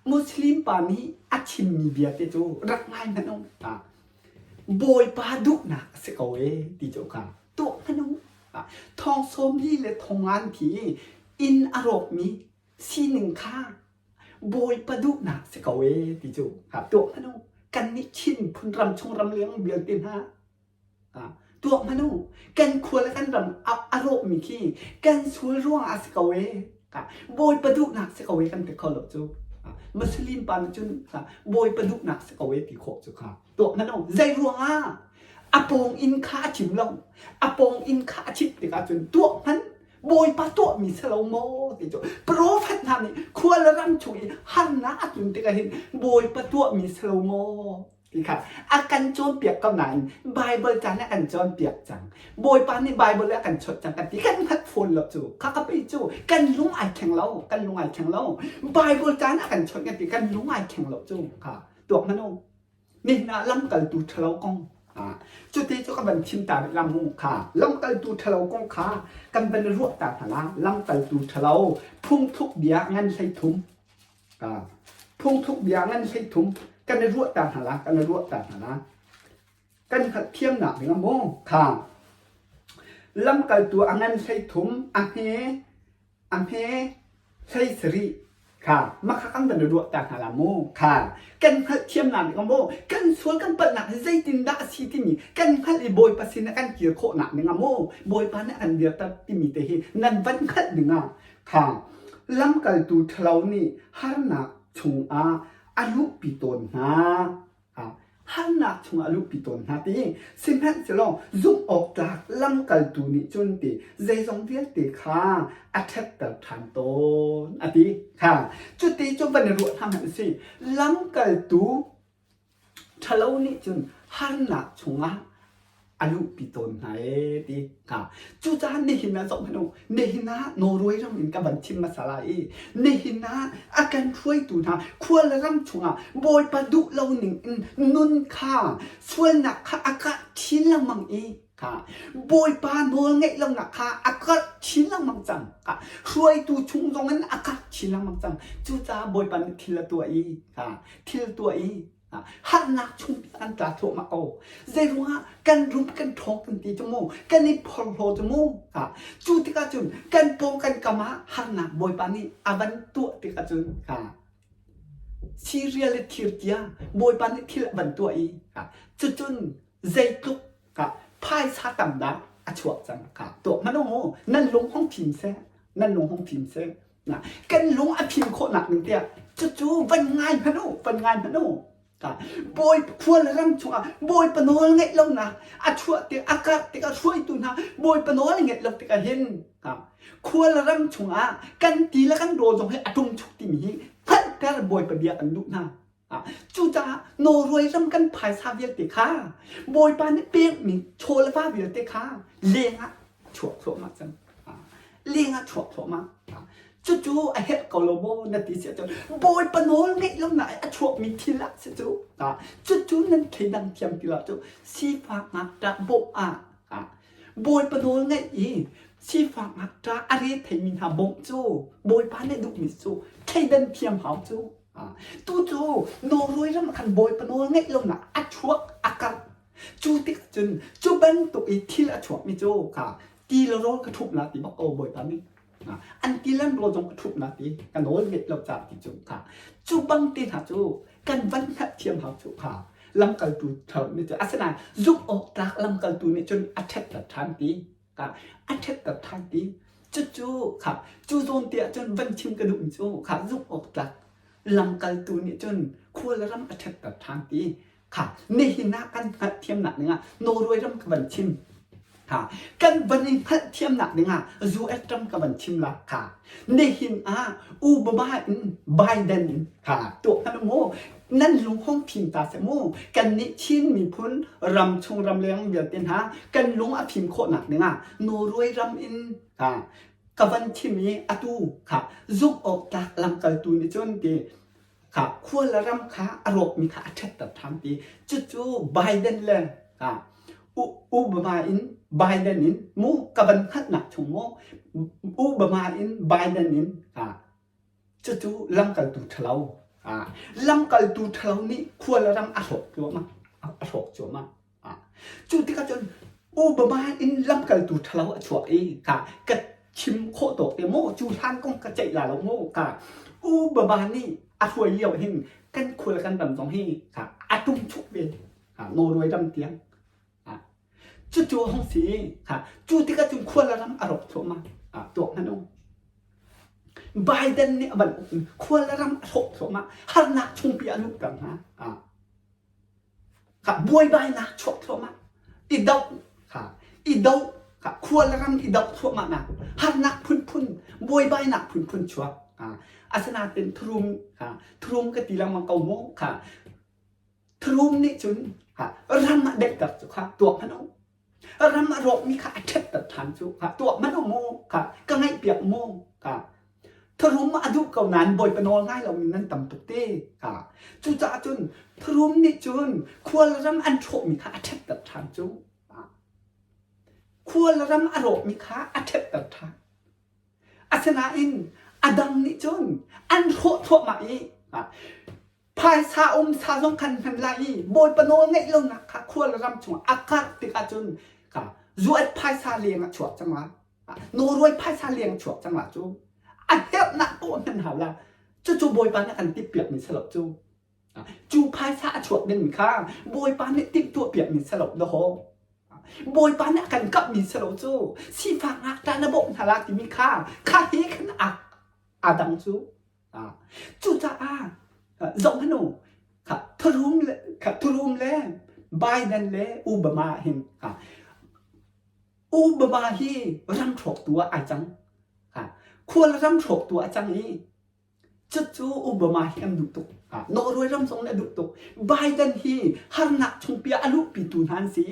Muslim pa nih a chimmi bia te cu rak ngai hmanh u ka Bawipa duhnak a si ko ee ti cu kha tuah hmanh u. Thong sawm li le thong ngan khi inn a rawkmi sining kha Bawipa duhnak si ko ee ti cu kha tuah hmanh u. Kannih Chin phun ram chung ram leng vialte hna tuah hmanh u. Kan khua le kan ram a rawkmi khi kan sual ruangah a si ko ee. Bawipa duhnak si ko ee kan ti kho lo cu. Muslim pa nih cun Bawipa duhnak si ko ee ti khawh cu kha tuah hmanh u. Zei ruangah a pawng inn kha a chim lo. A pawng inn kha a chimh tikah cun tuah hmanh Bawipa tuahmi si lo maw ti cu profet hna nih khua le ram chung i harnak a tlun tikah hin Bawipa tuahmi si lo maw ti kha a kan cawnpiak ko nain Bible ca nih a kan cawnpiak cang. Bawipa nih Bible a kan chawnh cang kan ti kan hngalh fawn lo cu kha ka pei cu kan lung ai thleng lo kan lung ai thleng lo Bible ca nih a kan chawnh kan ti kan lung ai thleng lo cu kha tuak hmanh u nihin ah lamkaltu ṭhalo kong cuti cu ka van chim ta rih la mu kha lamkaltu ṭhalo kong kha kan van ruah ta hna la lamkaltu ṭhalo phungthluk bia ngan 13 Phungthluk bia ngan 13 kan i ruah ta hna la kan i ruah ta hna la kan hngalhthiamnak ding ah maw kha lamkaltu a ngan 13 a hme a hme 17 kha makha kan van i ruah ta hna la mu kha kan hngalhthiamnak ding ah maw kan sual kan palhnak hi zeitindah a si timi kan hngalh i Bawipa sin ah kan kir khawhnak ding ah maw Bawipa nih a kan dirter timi te hi nan van hngalh ding ah Kha lamkaltu ṭhalo nih harnak chungah a luhpi tawn hna. Harnak chungah a luhpi tawn hna ti. Sihmanhsehlaw zumh awk tlak lamkaltu nih cun ti zeizong vialte kha a ṭhatter ṭhan tawn a ti. Kha cuti cu van i ruah hna hmanh u sih. Lamkaltu Ṭhalo nih cun harnak chungah a luhpi tawn hna ee ti hnga. Cucaah nihin ah zoh hmanh u, nihin ah Norway ram in ka van chim hmasa lai i nihin ah a kan hruaitu hna khua le ram chungah Bawipa duh lo ning in nun kha sualnak kha a karh chin lengmang i kha. Kha Bawipa nawl ngeih lonak kha a karh chin lengmang cang. Kha hruaitu chung zong in a karh chin lengmang cang. Cucaah Bawipa nih thil a tuah i kha thil tuah i harnak chung kan tla thluahmah ko. Zeiruangah kan rum kan ṭhawng kan ti cu mu, kan i phorhlaw cu mu. Cu tikah cun kan pawng kan kam ah harnak Bawipa nih a van tuah tikah cun Syria le thirtia Bawipa nih thil a van tuah i cucun zeitluk phaisa tam dah a chuak cang kha tuak hmanh u nan lung hong fim seh nan lung hong fim seh kan lung a fim khawhnak ning tiah cucu van ngai hmanh u van ngai hmanh u bawi khual ram chungah bawipa nawl ngeih lonak a chuah tik a karh tikah hruaitu hna bawipa nawl ngeih lo tikah hin khual ram chungah kan ti le kan rawl zong hi a ṭum chuk timi hi hngalhter bawipa bia kan duh hna Cucaah Norway ram kan phaisa vialte kha Bawipa nih pekmi chaw le va vialte kha leng ah chuak thluahmah cang. Leng ah chuak thluahmah. Cucu a herh ko lo maw na ti si ahcun Bawipa nawl ngeih lo na a chuakmi thil ah si cu. Cucu nan thleidang thiam ti lo cu sifak ngakṭah bawmh ah Bawipa nawl ngaih i sifak ngakṭah a re theimi hna bawmh cu Bawipa nih duhmi cu thleidan thiam hau cu. Tu cu Norway ram ah khan Bawipa nawl ngeih lonak a chuak a karh. Cu tik cun cu bantuk i thil a chuakmi cu kha ti le rawl ka ṭhumh la ti bak ko Bawipa nih. An ti le an rawl zong ka ṭhumh la ti ka nawl ngeih lo caah ti cu kha cu bang te hna cu kan van hngalhthiam hau cu kha lamkaltu ṭhalo nih cun asinain zumh awk tlak lamkaltu nih cun a ṭhetter ṭhan ti. A ṭhetter ṭhan ti. Cucu kha cu zawn te ah cun van chim ka duhmi cu kha zumh awk tlak lamkaltu nih cun khua le ram a ṭhetter ṭhan ti kha nihin ah kan hngalhthiamnak dingah Norway ram ka van chim kha kan van i hngalhthiamnak dingah US ram ka van chim la kha nihin ah Obama in Biden in kha tuah hmanh u mu nan lung hong fim ta seh mu kannih Chin miphun ram chung ram leng vialte hna kan lung a fim khawhnak dingah Norway ram in ka van chim i atu kha zumh awk tlak lamkaltu nih cun ti kha khua le ram kha a rawkmi kha a ṭhatter ṭhan ti cucu Biden le Obama in Biden in mu ka van hngalhnak chung mu Obama in Biden in Cucu lamkaltu ṭhalo. Lamkaltu ṭhalo nih khua le ram a hrawk cuahmah. A hrawk cuahmah. Cu tikah cun Obama in lamkaltu ṭhalo a chuak i ka ka chim khawh tawk te maw cu hlan kong ka ceih la lo maw ka Obama nih a hruai lio hin kan khua le kan ram zong hi ka a tum chuk ve Norway ram tiang cucu a hung si cu tikah cun khua le ram a rawk thluahmah tuak hmanh u Biden nih a van uk khua le ram a hrawk thluahmah harnak chungpi a luhter hna kha buaibainak chuak thluahmah i doh kha i doh kha khua le ram i doh thluahmah nak harnak phunphun buaibainak phunphun chuak asinain thurum kha thurum ka ti lengmang ko mu kha Thurum nih cun ram ah daihter cu kha tuak hmanh u. Ram a rawkmi kha a ṭhetter ṭhan cu kha tuak hmanh u mu kha ka ngaihpiak mu kha. Thurum a duh ko nain Bawipa nawl ngai lomi nan tam tuk te kha. Cucaah cun thurum nih cun khual ram an hrawhmi kha a ṭhetter ṭhan cu. Khual ram a rawkmi kha a ṭhetter ṭhan. Asinain a dang nih cun an hrawh thluahmah i Phaisa um sa zong khan hman lai i Bawipa nawl ngeih lonak kha khua le ram chungah a karh tikah cun kha zuat phaisa leng ah chuak cang la Norway phaisa leng chuak cang la cu a herhnak poah hman hau la cucu Bawipa nih a kan timhpiak mi si lo cu cu phaisa a chuak dingmi kha Bawipa nih timhtuah piakmi si lo dahawh Bawipa nih a kan kamhmi si lo cu sifak ngakṭah na bawmh hna la timi kha kha he khan aa dang cu Cucaah zohhmanh u, Thurum le, Thurum le Biden le Obama hin Obama hi ram hrawktu ah ai cang. Khual ram hrawktu ah a cang i cucu Obama hi an duh tuk. Norway ram zong nih a duh tuk. Biden hi harnak chungpi ah a luhpitu hna an si.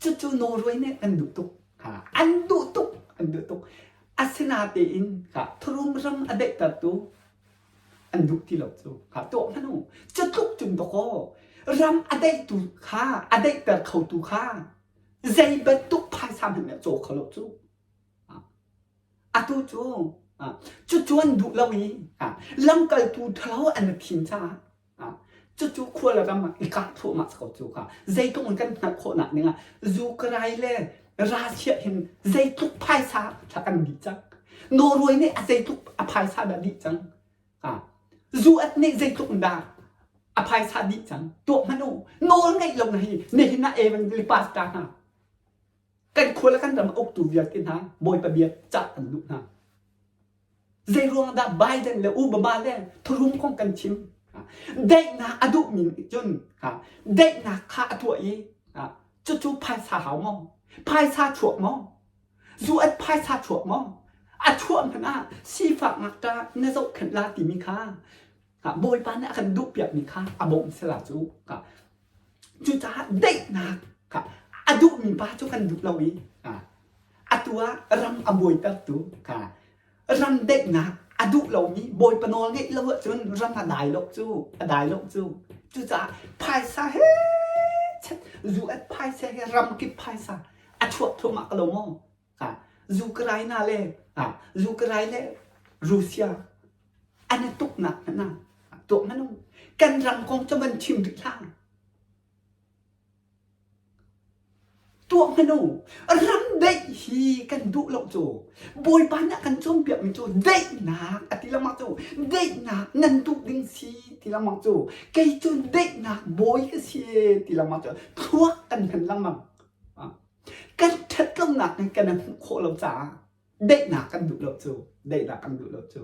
Cucu Norway nih an duh tuk. An duh tuk, an duh tuk. Asinatein thurum ram a daihtertu an duh ti lo cu. Tuah hmanh u. Cu tluk cun dawkaw ram a daihtu kha, a daihter khotu kha. Zei bantuk phaisa hmanh nih a caw kho lo cu. Atu cu cucu an duh lo i lamkaltu ṭhalo an i thim caah cucu khua le ram ah i kah thluahmah ko cu kha zeitluk in kan hngalh khawhnak ding ah Ukraine le Russia hin zeitluk phaisa thla kan dih cang. Norway nih a zeitluk a phaisa dah dih cang. Zu-at nih zeitluk in dah a phaisa dih cang. Tuak hmanh u. Nawl ngeih lo na hi nihin ah Evangeli pastor hna Kan khua le kan ram a uktu vialte hna Bawipa bia cah kan duh hna. Zeiruang dah Biden le Obama le thurum kong kan chim? Daihnak a duhmi nih cun daihnak kha a tuah i cucu phaisa hau maw? Phaisa chuak maw? Zu-at phaisa chuak maw? A chuah hmanh ah sifak ngakṭah na zohkhenh la timi kha Bawipa nih a kan duhpiakmi kha a bawmh sela cu. Cucaah daihnak kha a duhmi pa cu kan duh lo i atu ah ram a buaitertu kha ram daihnak a duh lomi Bawipa nawl ngeih lo ahcun ram a dai lo cu a dai lo cu. Cucaah phaisa he chet zu at phaisa he ramkip phaisa a chuak thluahmah ko lo maw? Ukraine le Ukraine le Russia an i tuknak hmanh ah tuah hmanh u. Kan ram kong cu van chim rih hlah. Tuah hmanh u. Ram daih hi kan duh lo cu. Bawipa nih a kan cawnpiakmi cu daihnak a ti lengmang cu. Daihnak nan duh ding si ti lengmang cu. Kei cu daihnak bawi ka si ti lengmang cu. Thluak kan hman lengmang. Kan ṭhatlonak nih kan i hmuh khawh lo caah daihnak kan duh lo cu daihnak kan duh lo cu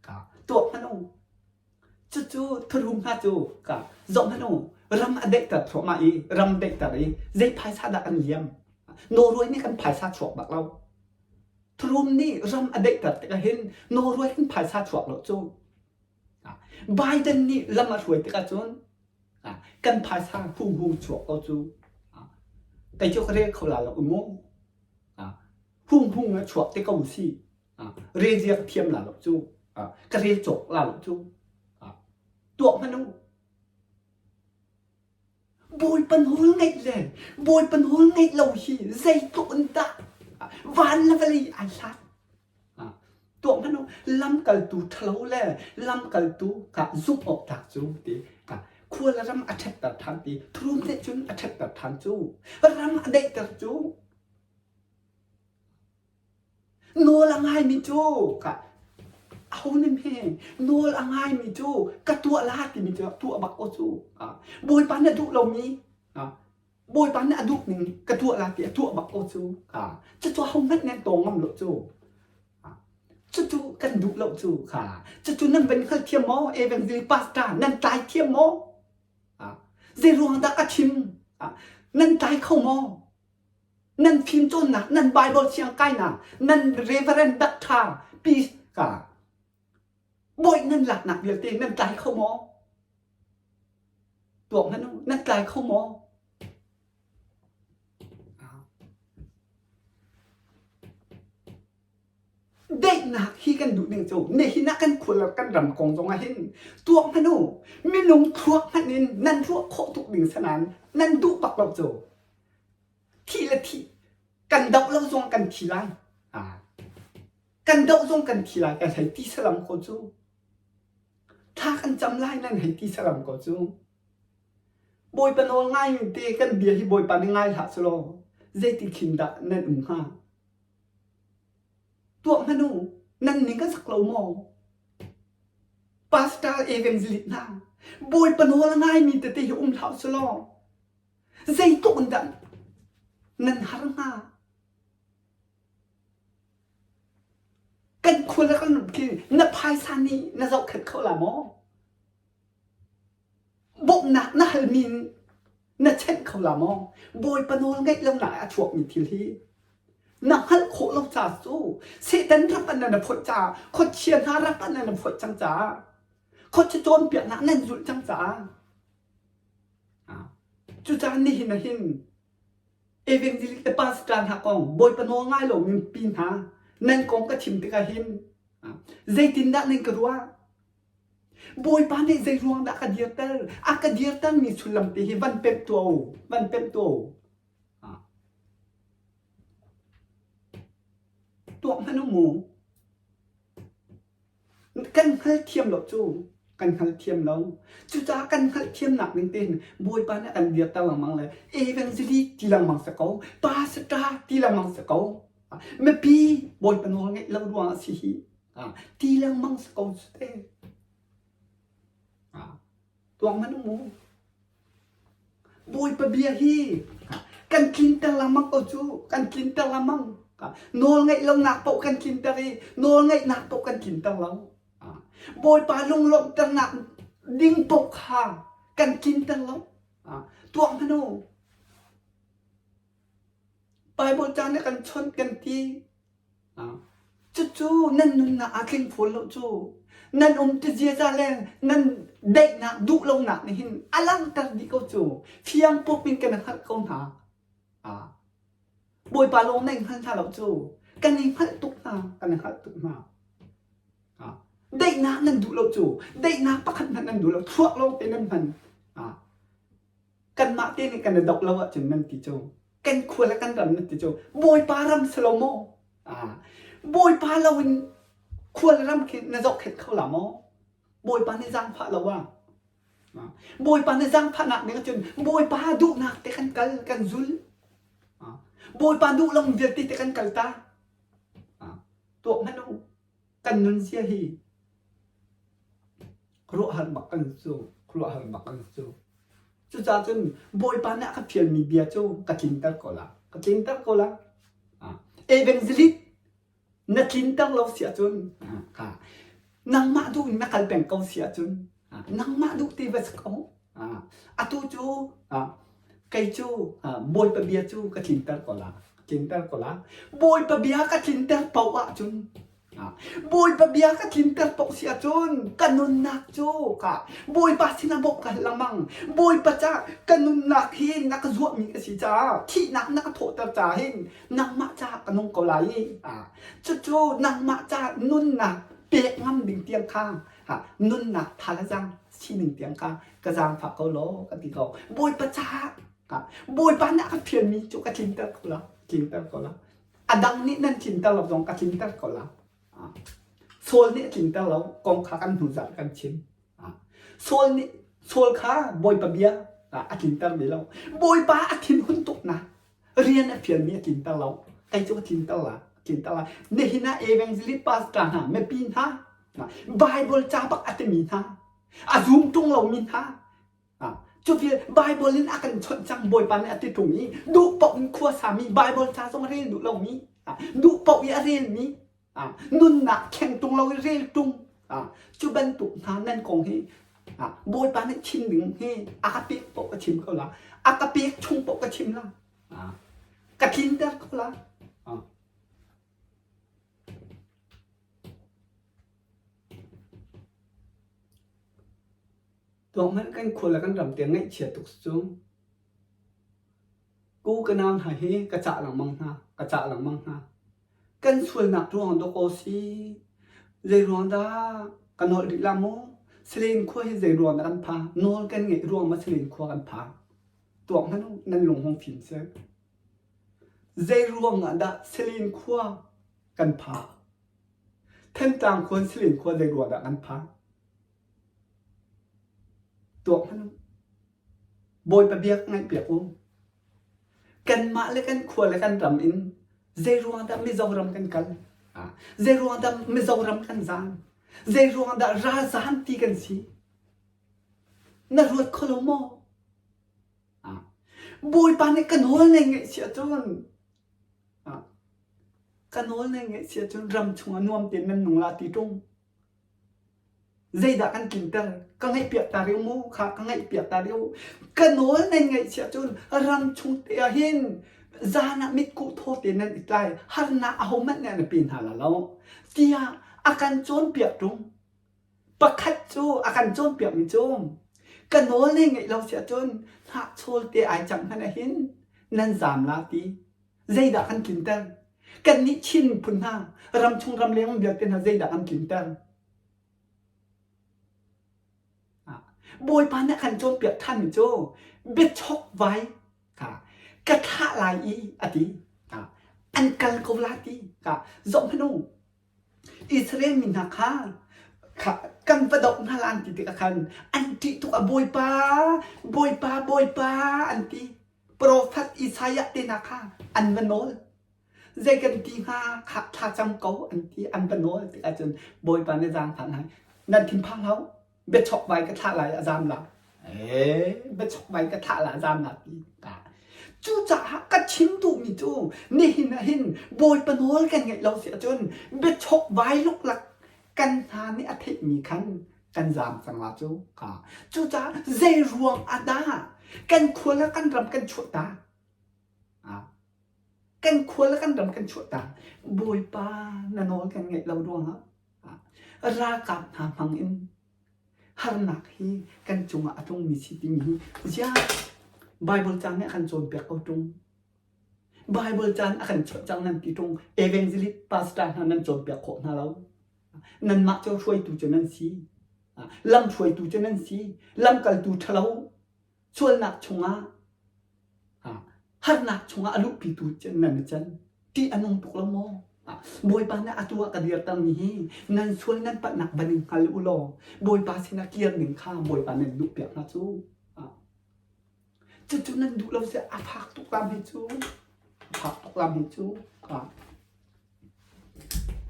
ka tuah hmanh u. Cucu thurum hna cu ka zoh hmanh u ram a daihter thluahmah i ram daihter i zei phaisa dah kan liam Norway nih kan phaisa chuak bak lo. Thurum nih ram a daihter tikah hin Norway kan phaisa chuak lo cu. Biden nih lam a hruai tikah cun kan phaisa hung chuak ko cu. Kei cu ka rel kho la lo mu. Hung hung a chuak te ko si. Rel zia ka thiam la lo cu. Ka rel cawk la lo cu. Tuah hmanh u. Bawipa nawl ngeih le Bawipa nawl ngeih lo hi zeitluk in dah van le vawlei ai hlat. Tuah hmanh u, lamkaltu ṭhalo le lamkaltu kha zumh awk tlak cu ti khua le ram a ṭhetter ṭhan ti thurum nih cun a ṭhetter ṭhan cu ram a daihter cu nawl a ngaimi cu ka aho nih hme nawl a ngaimi cu ka tuah la timi cu tuah bak ko cu Bawipa na duh lomi Bawipa nih a duh ning ka tuah la ti a tuah bak ko cu. Cucu ahohmanh nan tawng ngam lo cu. Cucu kan duh lo cu kha. Cucu nan van hngal thiam maw? Evangel pastor nan tlai thiam maw? Zei ruang dah ka chim? Nan tlai kho maw? Nan fim cawnnak, nan Bible siang kainak, nan Reverend Doctor Peace ka bawi nan laknak vialte nan tlai kho maw? Tuak hmanh u, nan tlai kho maw? Daihnak hi kan duh ding cu nihin ah kan khua le kan ram kong zong ah hin tuak hmanh u minung thluak hmanh in nan ruah khawh tuk ding sanan nan duh bak lo cu thih le thih kan doh lo zong kan thi lai kan doh zong kan thi lai kan hei ti salam ko cu Thla kan cam lai nan hei ti saram ko cu. Bawipa nawl ngai te kan bia hi Bawipa nih ngai hlah selaw zeiti khin dah nan um hnga? Tuah hmanh u, nan ning kan sak lo maw? Pastor evangelist hna, Bawipa nawl a ngaimi tete hi um hlah selaw zeitluk in dah nan har hnga? Kan khua le kan khi na phaisa nih na zohkhenh kho la maw? Bawmhnak na halmi na chenh kho la maw? Bawipa nawl ngeih lonak a chuakmi thil hi na hngalh khawh lo ca cu Satan rak an na phoih caah khuachia hna rak an na phoih cang caah khuachia cawnpiaknak nan zulh cang caah cucaah nihin ah hin Evangelic le pastor hna kong Bawipa nawl ngai lomi pi hna nan kong ka chim tikah hin zeitindah nan ka ruah? Bawipa nih zei ruang dah ka dirter? A ka dirtermi sullam te hi van pemh tuah u, van pemh tuah u. hmanh u mu. Kan hngalthiam lo cu kan hngalthiam lo. Cucaah kan hngalhthiamnak ning tein Bawipa nih a kan dirter lengmang le evangelist ti lengmang si ko, pastor ti lengmang si ko. Mipi Bawipa nawl ngeih lo ruangah si hi ti lengmang si ko cu te. Tuak hmanh u mu. Bawipa bia hi kan tlinter lengmang ko cu, kan tlinter lengmang. Nawl ngeih lonak paoh kan tlinter i nawl ngeihnak paoh kan tlinter lo. Bawipa lunglawmhternak ding paoh kha kan tlinter lo. Tuak hmanh u. Bible ca nih kan chawnh kan ti. Cucu nan nunnak aa tling fawn lo cu. Nan um ti ziaza le nan daihnak duh lonak nih hin a langhter dih ko cu. Fiang pup in kan hngalh ko hna. Bawipa lawng nan hngal hna lo cu. Kan i hngalh tuk hna, kan i hngalh tuk hna. Daihnak nan duh lo cu. Daihnak pakhat hmanh nan duh lo. Thluak lawng te nan hman. Kanmah te nih kan i doh lo ahcun nan ti cu kan khua le kan ram nan ti cu Bawipa ram si lo maw? Ah, Bawipa lo in khua le ram khi na zohkhenh kho la maw? Bawipa nih zaangfah lo ah. Ah, Bawipa nih zaangfahnak ning ahcun Bawipa duhnak te kan kal, kan zul. Ah, Bawipa duh lo vialte te kan kal ta. Ah, tuak hmanh u. Kan nunzia hi khuaruahhar bak kan cu, khuaruahhar bak kan cu. Cucaah cun Bawipa nih a ka fialmi bia cu ka tlinter ko la. Ka tlinter ko la. Evangelist na tlinter lo si ahcun nangmah duh in na kal peng ko si ahcun nangmah duh ti va si ko. Atu cu kei cu Bawipa bia cu ka tlinter ko la. Tlinter ko la. Bawipa bia ka tlinter paoh ahcun Bawipa bia ka tlinter paoh si ahcun ka nunnak cu ka Bawipa sinah bawmh ka hal lengmang. Bawipa ca ka nunnak hi na ka zuahmi ka si caah thihnak na ka thawhter caah hin nangmah caah ka nung ko lai i cucu nangmah ca nunnak pek ngam ding tiang kha nunnak tha le zaang sining tiang kha ka zaangfah ko law ka ti ko. Bawipa caah Bawipa nih a ka fialmi cu ka tlinter ko la, tlinter ko la. A dang nih nan tlinter lo zong ka tlinter ko la. Saul nih a tlinter lo kong kha kan hnu zarh kan chim. Saul nih Saul kha Bawipa bia a tlinter ve lo. Bawipa a thinhun tuk na rian a fialmi a tlinter lo. Kei cu ka tlinter la, tlinter la. Nihin ah evangelist pastor hna, mipi hna, Bible ca bak a timi hna, a zum tung lomi hna, Cuti Bible in a kan chawnh cang Bawipa nih a ti ṭung i duh paoh in khua sami Bible ca zong a rel duh lomi duh paoh i a relmi nunnak thleng ṭung lo i rel ṭung cu bantuk hna nan kong hi Bawipa nih chim ding hi a ka pek paoh ka chim ko la a ka pek chung paoh ka chim la ka tlinter ko la Tuak hmanh kan khua le kan ram tiang ngaihchia tuk si cu. Ku ka nau hna hi ka cah lengmang hna, ka cah lengmang hna. Kan sualnak ruang dawkaw si. Zei ruang dah ka nolh rih la maw? Salen khua hi zei ruang dah kan pha? Nawl kan ngeih ruang ma Salen khua kan pha? Tuak hmanh u, nan lung hung fim seh. Zei ruang ah dah Salen khua kan pha? Thantlang khua in Salen khua zei ruang dah kan pha? Tuak hmanh u. Bawipa bia ka ngaihpiak u. Kanmah le kan khua le kan ram in zeiruang dah Mizoram kan kal? Zeiruang dah Mizoram kan zan? Zeiruang dah ralzam ti kan si? Na ruat kho lo maw? Bawipa nih ka nawl nei ngaih si ahcun ka nawl nei ngaih si ahcun ram chungah nuam tein nan nung la ti ṭung. Zeidah kan tlinter? Ka ngaihpiak ta rih u mu, kha ka ngaihpiak ta rih u. Ka nawl nan ngaihchiah cun ram chung te ah hin zan ah mitkuh thaw te nan i tlai, harnak ahohmanh nih an i pe hna la lo, tiah a kan cawnpiak ṭung. Pakhat cu a kan cawnpiakmi cu ka nawl nan ngaih lo si ahcun hnahchawl te ai cang hmanh ah hin nan zaam la ti. Zeidah kan tlinter? Kannih Chin miphun hna, ramchung ramleng vialte hna zeidah kan tlinter? Bawipa nih a kan cawnpiak ṭhanmi cu biachok vai ka thlah lai i a ti. An kal ko la ti ka zoh hmanh u. Israel mi hna kha kan va doh hna la an ti tikah khan an ṭih tuk a Bawipa, Bawipa, Bawipa an ti. Profet Isaiah te hna kha an va nawl. Zei kan ti hnga kha thlacam ko an ti an va nawl tikah cun Bawipa nih zaangfah hna nan thinphang hlah u. Biachokvai ka thlah lai a zam la. Ee, biachokvai ka thlah la a zam la ti ka. Cucaah ka chim duhmi cu nihin ah hin Bawipa nawl kan ngeih lo si ahcun biachokvai luklak kan hna nih a theihmi khan kan zaam cang la cu ka. Cucaah zei ruang ah dah kan khua le kan ram kan chuah ta? Kan khua le kan ram kan chuah ta. Bawipa na nawl kan ngeih lo ruangah ralkap hna hmang in harnak hi kan cungah a tlungmi si timi hi ziah Bible caan nih a kan cawnpiak ko ṭung. Bible caan a kan chawnh cang nan ti ṭung. Evangelist pastor hna nan cawnpiak khawh hna lo. Nanmah cu hruaitu cu nan si. Lam hruaitu cu nan si. Lamkaltu ṭhalo sualnak chungah harnak chungah a luhpitu nan i can. Ṭih a nung tuk lo maw? Bawipa nih atu ah ka dirtermi hi nan sual nan palhnak van in hngal u law Bawipa sinah kir ning kha Bawipa nan duhpiak hna cu. Cucu nan duh lo si a fak tuk lam hi cu. A fak tuk lam hi cu.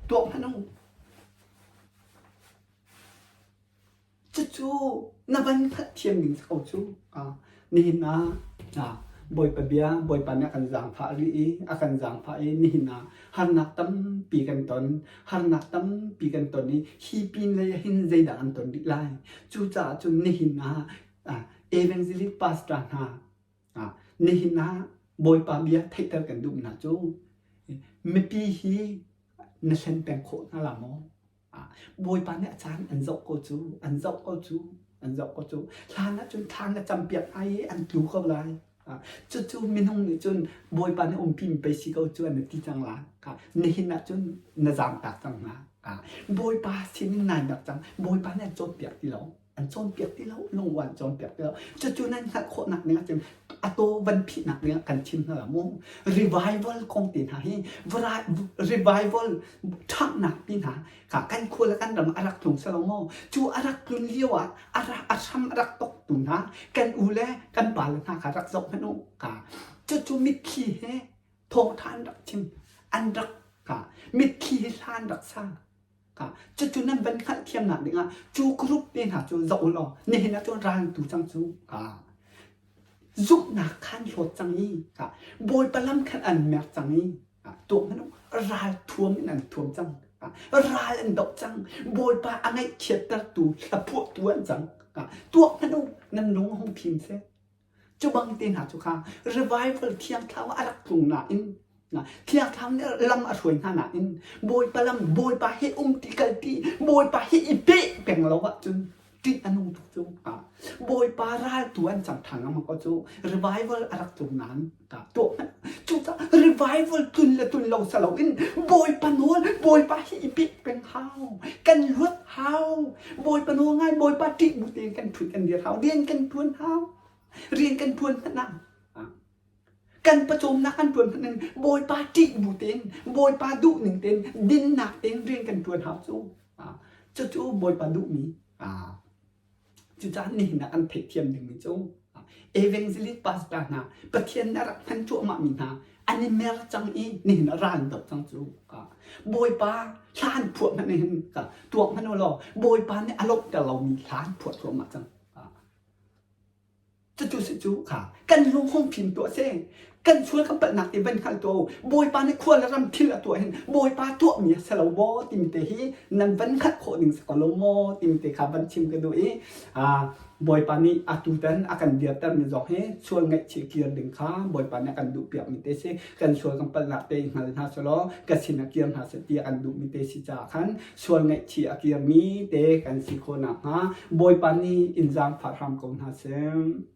Tuak hmanh u. Cucu na van hngalhthiam ding si ko cu. Nihin ah Bawipa bia, Bawipa nih a kan zaangfah rih i a kan zaangfah i nihin ah harnak tampi kan ton. Harnak tampi kan ton i hi pin lei ah hin zeidah kan ton rih lai. Cucaah cun nihin ah evangelist pastor hna nihin ah Bawipa bia theihter kan duh hna cu mipi hi na hlen peng khawh hna la maw? Bawipa nih a caan an zoh ko cu, an zoh ko cu, an zoh ko cu. Hlan ah cun thla na campiak hna i an tlu ko lai. Cucu minung nih cun Bawipa nih umpi mi pei si ko cu an ti cang la. Nihin ah cun na zaamtak cang hna. Bawipa sin in nai nak cang. Bawipa nih an cawnpiak ti lo. An cawnpiak ti lo, lungua an cawnpiak ti lo. Cucu nan hngalh khawhnak ding ahcun a taw van phihnak ding ah kan chim hna la mu. Revival kong te hna hi revival ṭhanghnak ti hna kha kan khua le kan ram a rak tlung selo maw? Cu a rak tlun lio ah a a hram a rak toktu hna kan u le kan pa le hna kha rak zoh hmanh u. Ka cucu mitthli he thawngṭha an rak chim an rak ka mitthli he hla an rak sa. Cucu nan van hngalhthiamnak dingah cu group te hna cu zoh u law nihin ah cun ral tu cang cu zumhnak khan hlawt cang i Bawipa lam khan an mer cang i tuah hmanh u ral thuam in an thuam cang ral an doh cang Bawipa a ngaihchiattertu hlaphuahtu an cang tuah hmanh u nan lung a hung phim seh Cu bang te hna cu kha revival thiang thlarau a rak tlung nain thiang thlarau nih lam a hruai hna nain Bawipa lam Bawipa he um ti kal ti Bawipa he i peh peng lo ahcun ṭih a nung tuk cu. Bawipa raltu an cang ṭhan lengmang ko cu revival a rak tlung nain tuah hmanh. Cucaah revival tlun le tlun lo si loin Bawipa nawl Bawipa hi i peh peng hau. Kan luat hau. Bawipa nawl ngai Bawipa ṭih bu tein kan ṭhut kan dir hau. Rian kan ṭuan hau. Rian kan ṭuan hmanh ah kan pawcawmnak kan ṭuan hmanh in Bawipa ṭih bu tein Bawipa duh ning tein dinnak tein rian kan ṭuan hau cu. Cucu Bawipa duhmi Cucaah nihin ah kan theihthiam dingmi cu evangelist pastor hna Pathian nih a rak hman cuahmahmi hna an i mer cang i nihin ah ral an doh cang cu. Bawipa hla an phuah hmanh hin tuak hmanh u law Bawipa nih a lawmhter lomi hla an phuah thluahmah cang. Cucu si cu kha kan lung hung fim tuah seh. Kan sual kan palhnak te van hngal tuah u. Bawipa nih khua le ram thil a tuah hin Bawipa tuahmi a si lo maw timi te hi nan van hngalh khawh ding si ko lo maw timi te kha van chim ka duh i Bawipa nih atutan a kan dirtermi zong hi sual ngaihchih kir ding kha Bawipa nih a kan duhpiakmi te si. Kan sual kan palhnak te i hngal hna selaw ka sin ah kir hna seh ti a kan duhmi te si caah khan sual ngaihchih a kirmi te kan si khawh nakhnga Bawipa nih in zaangfah hram ko hna seh.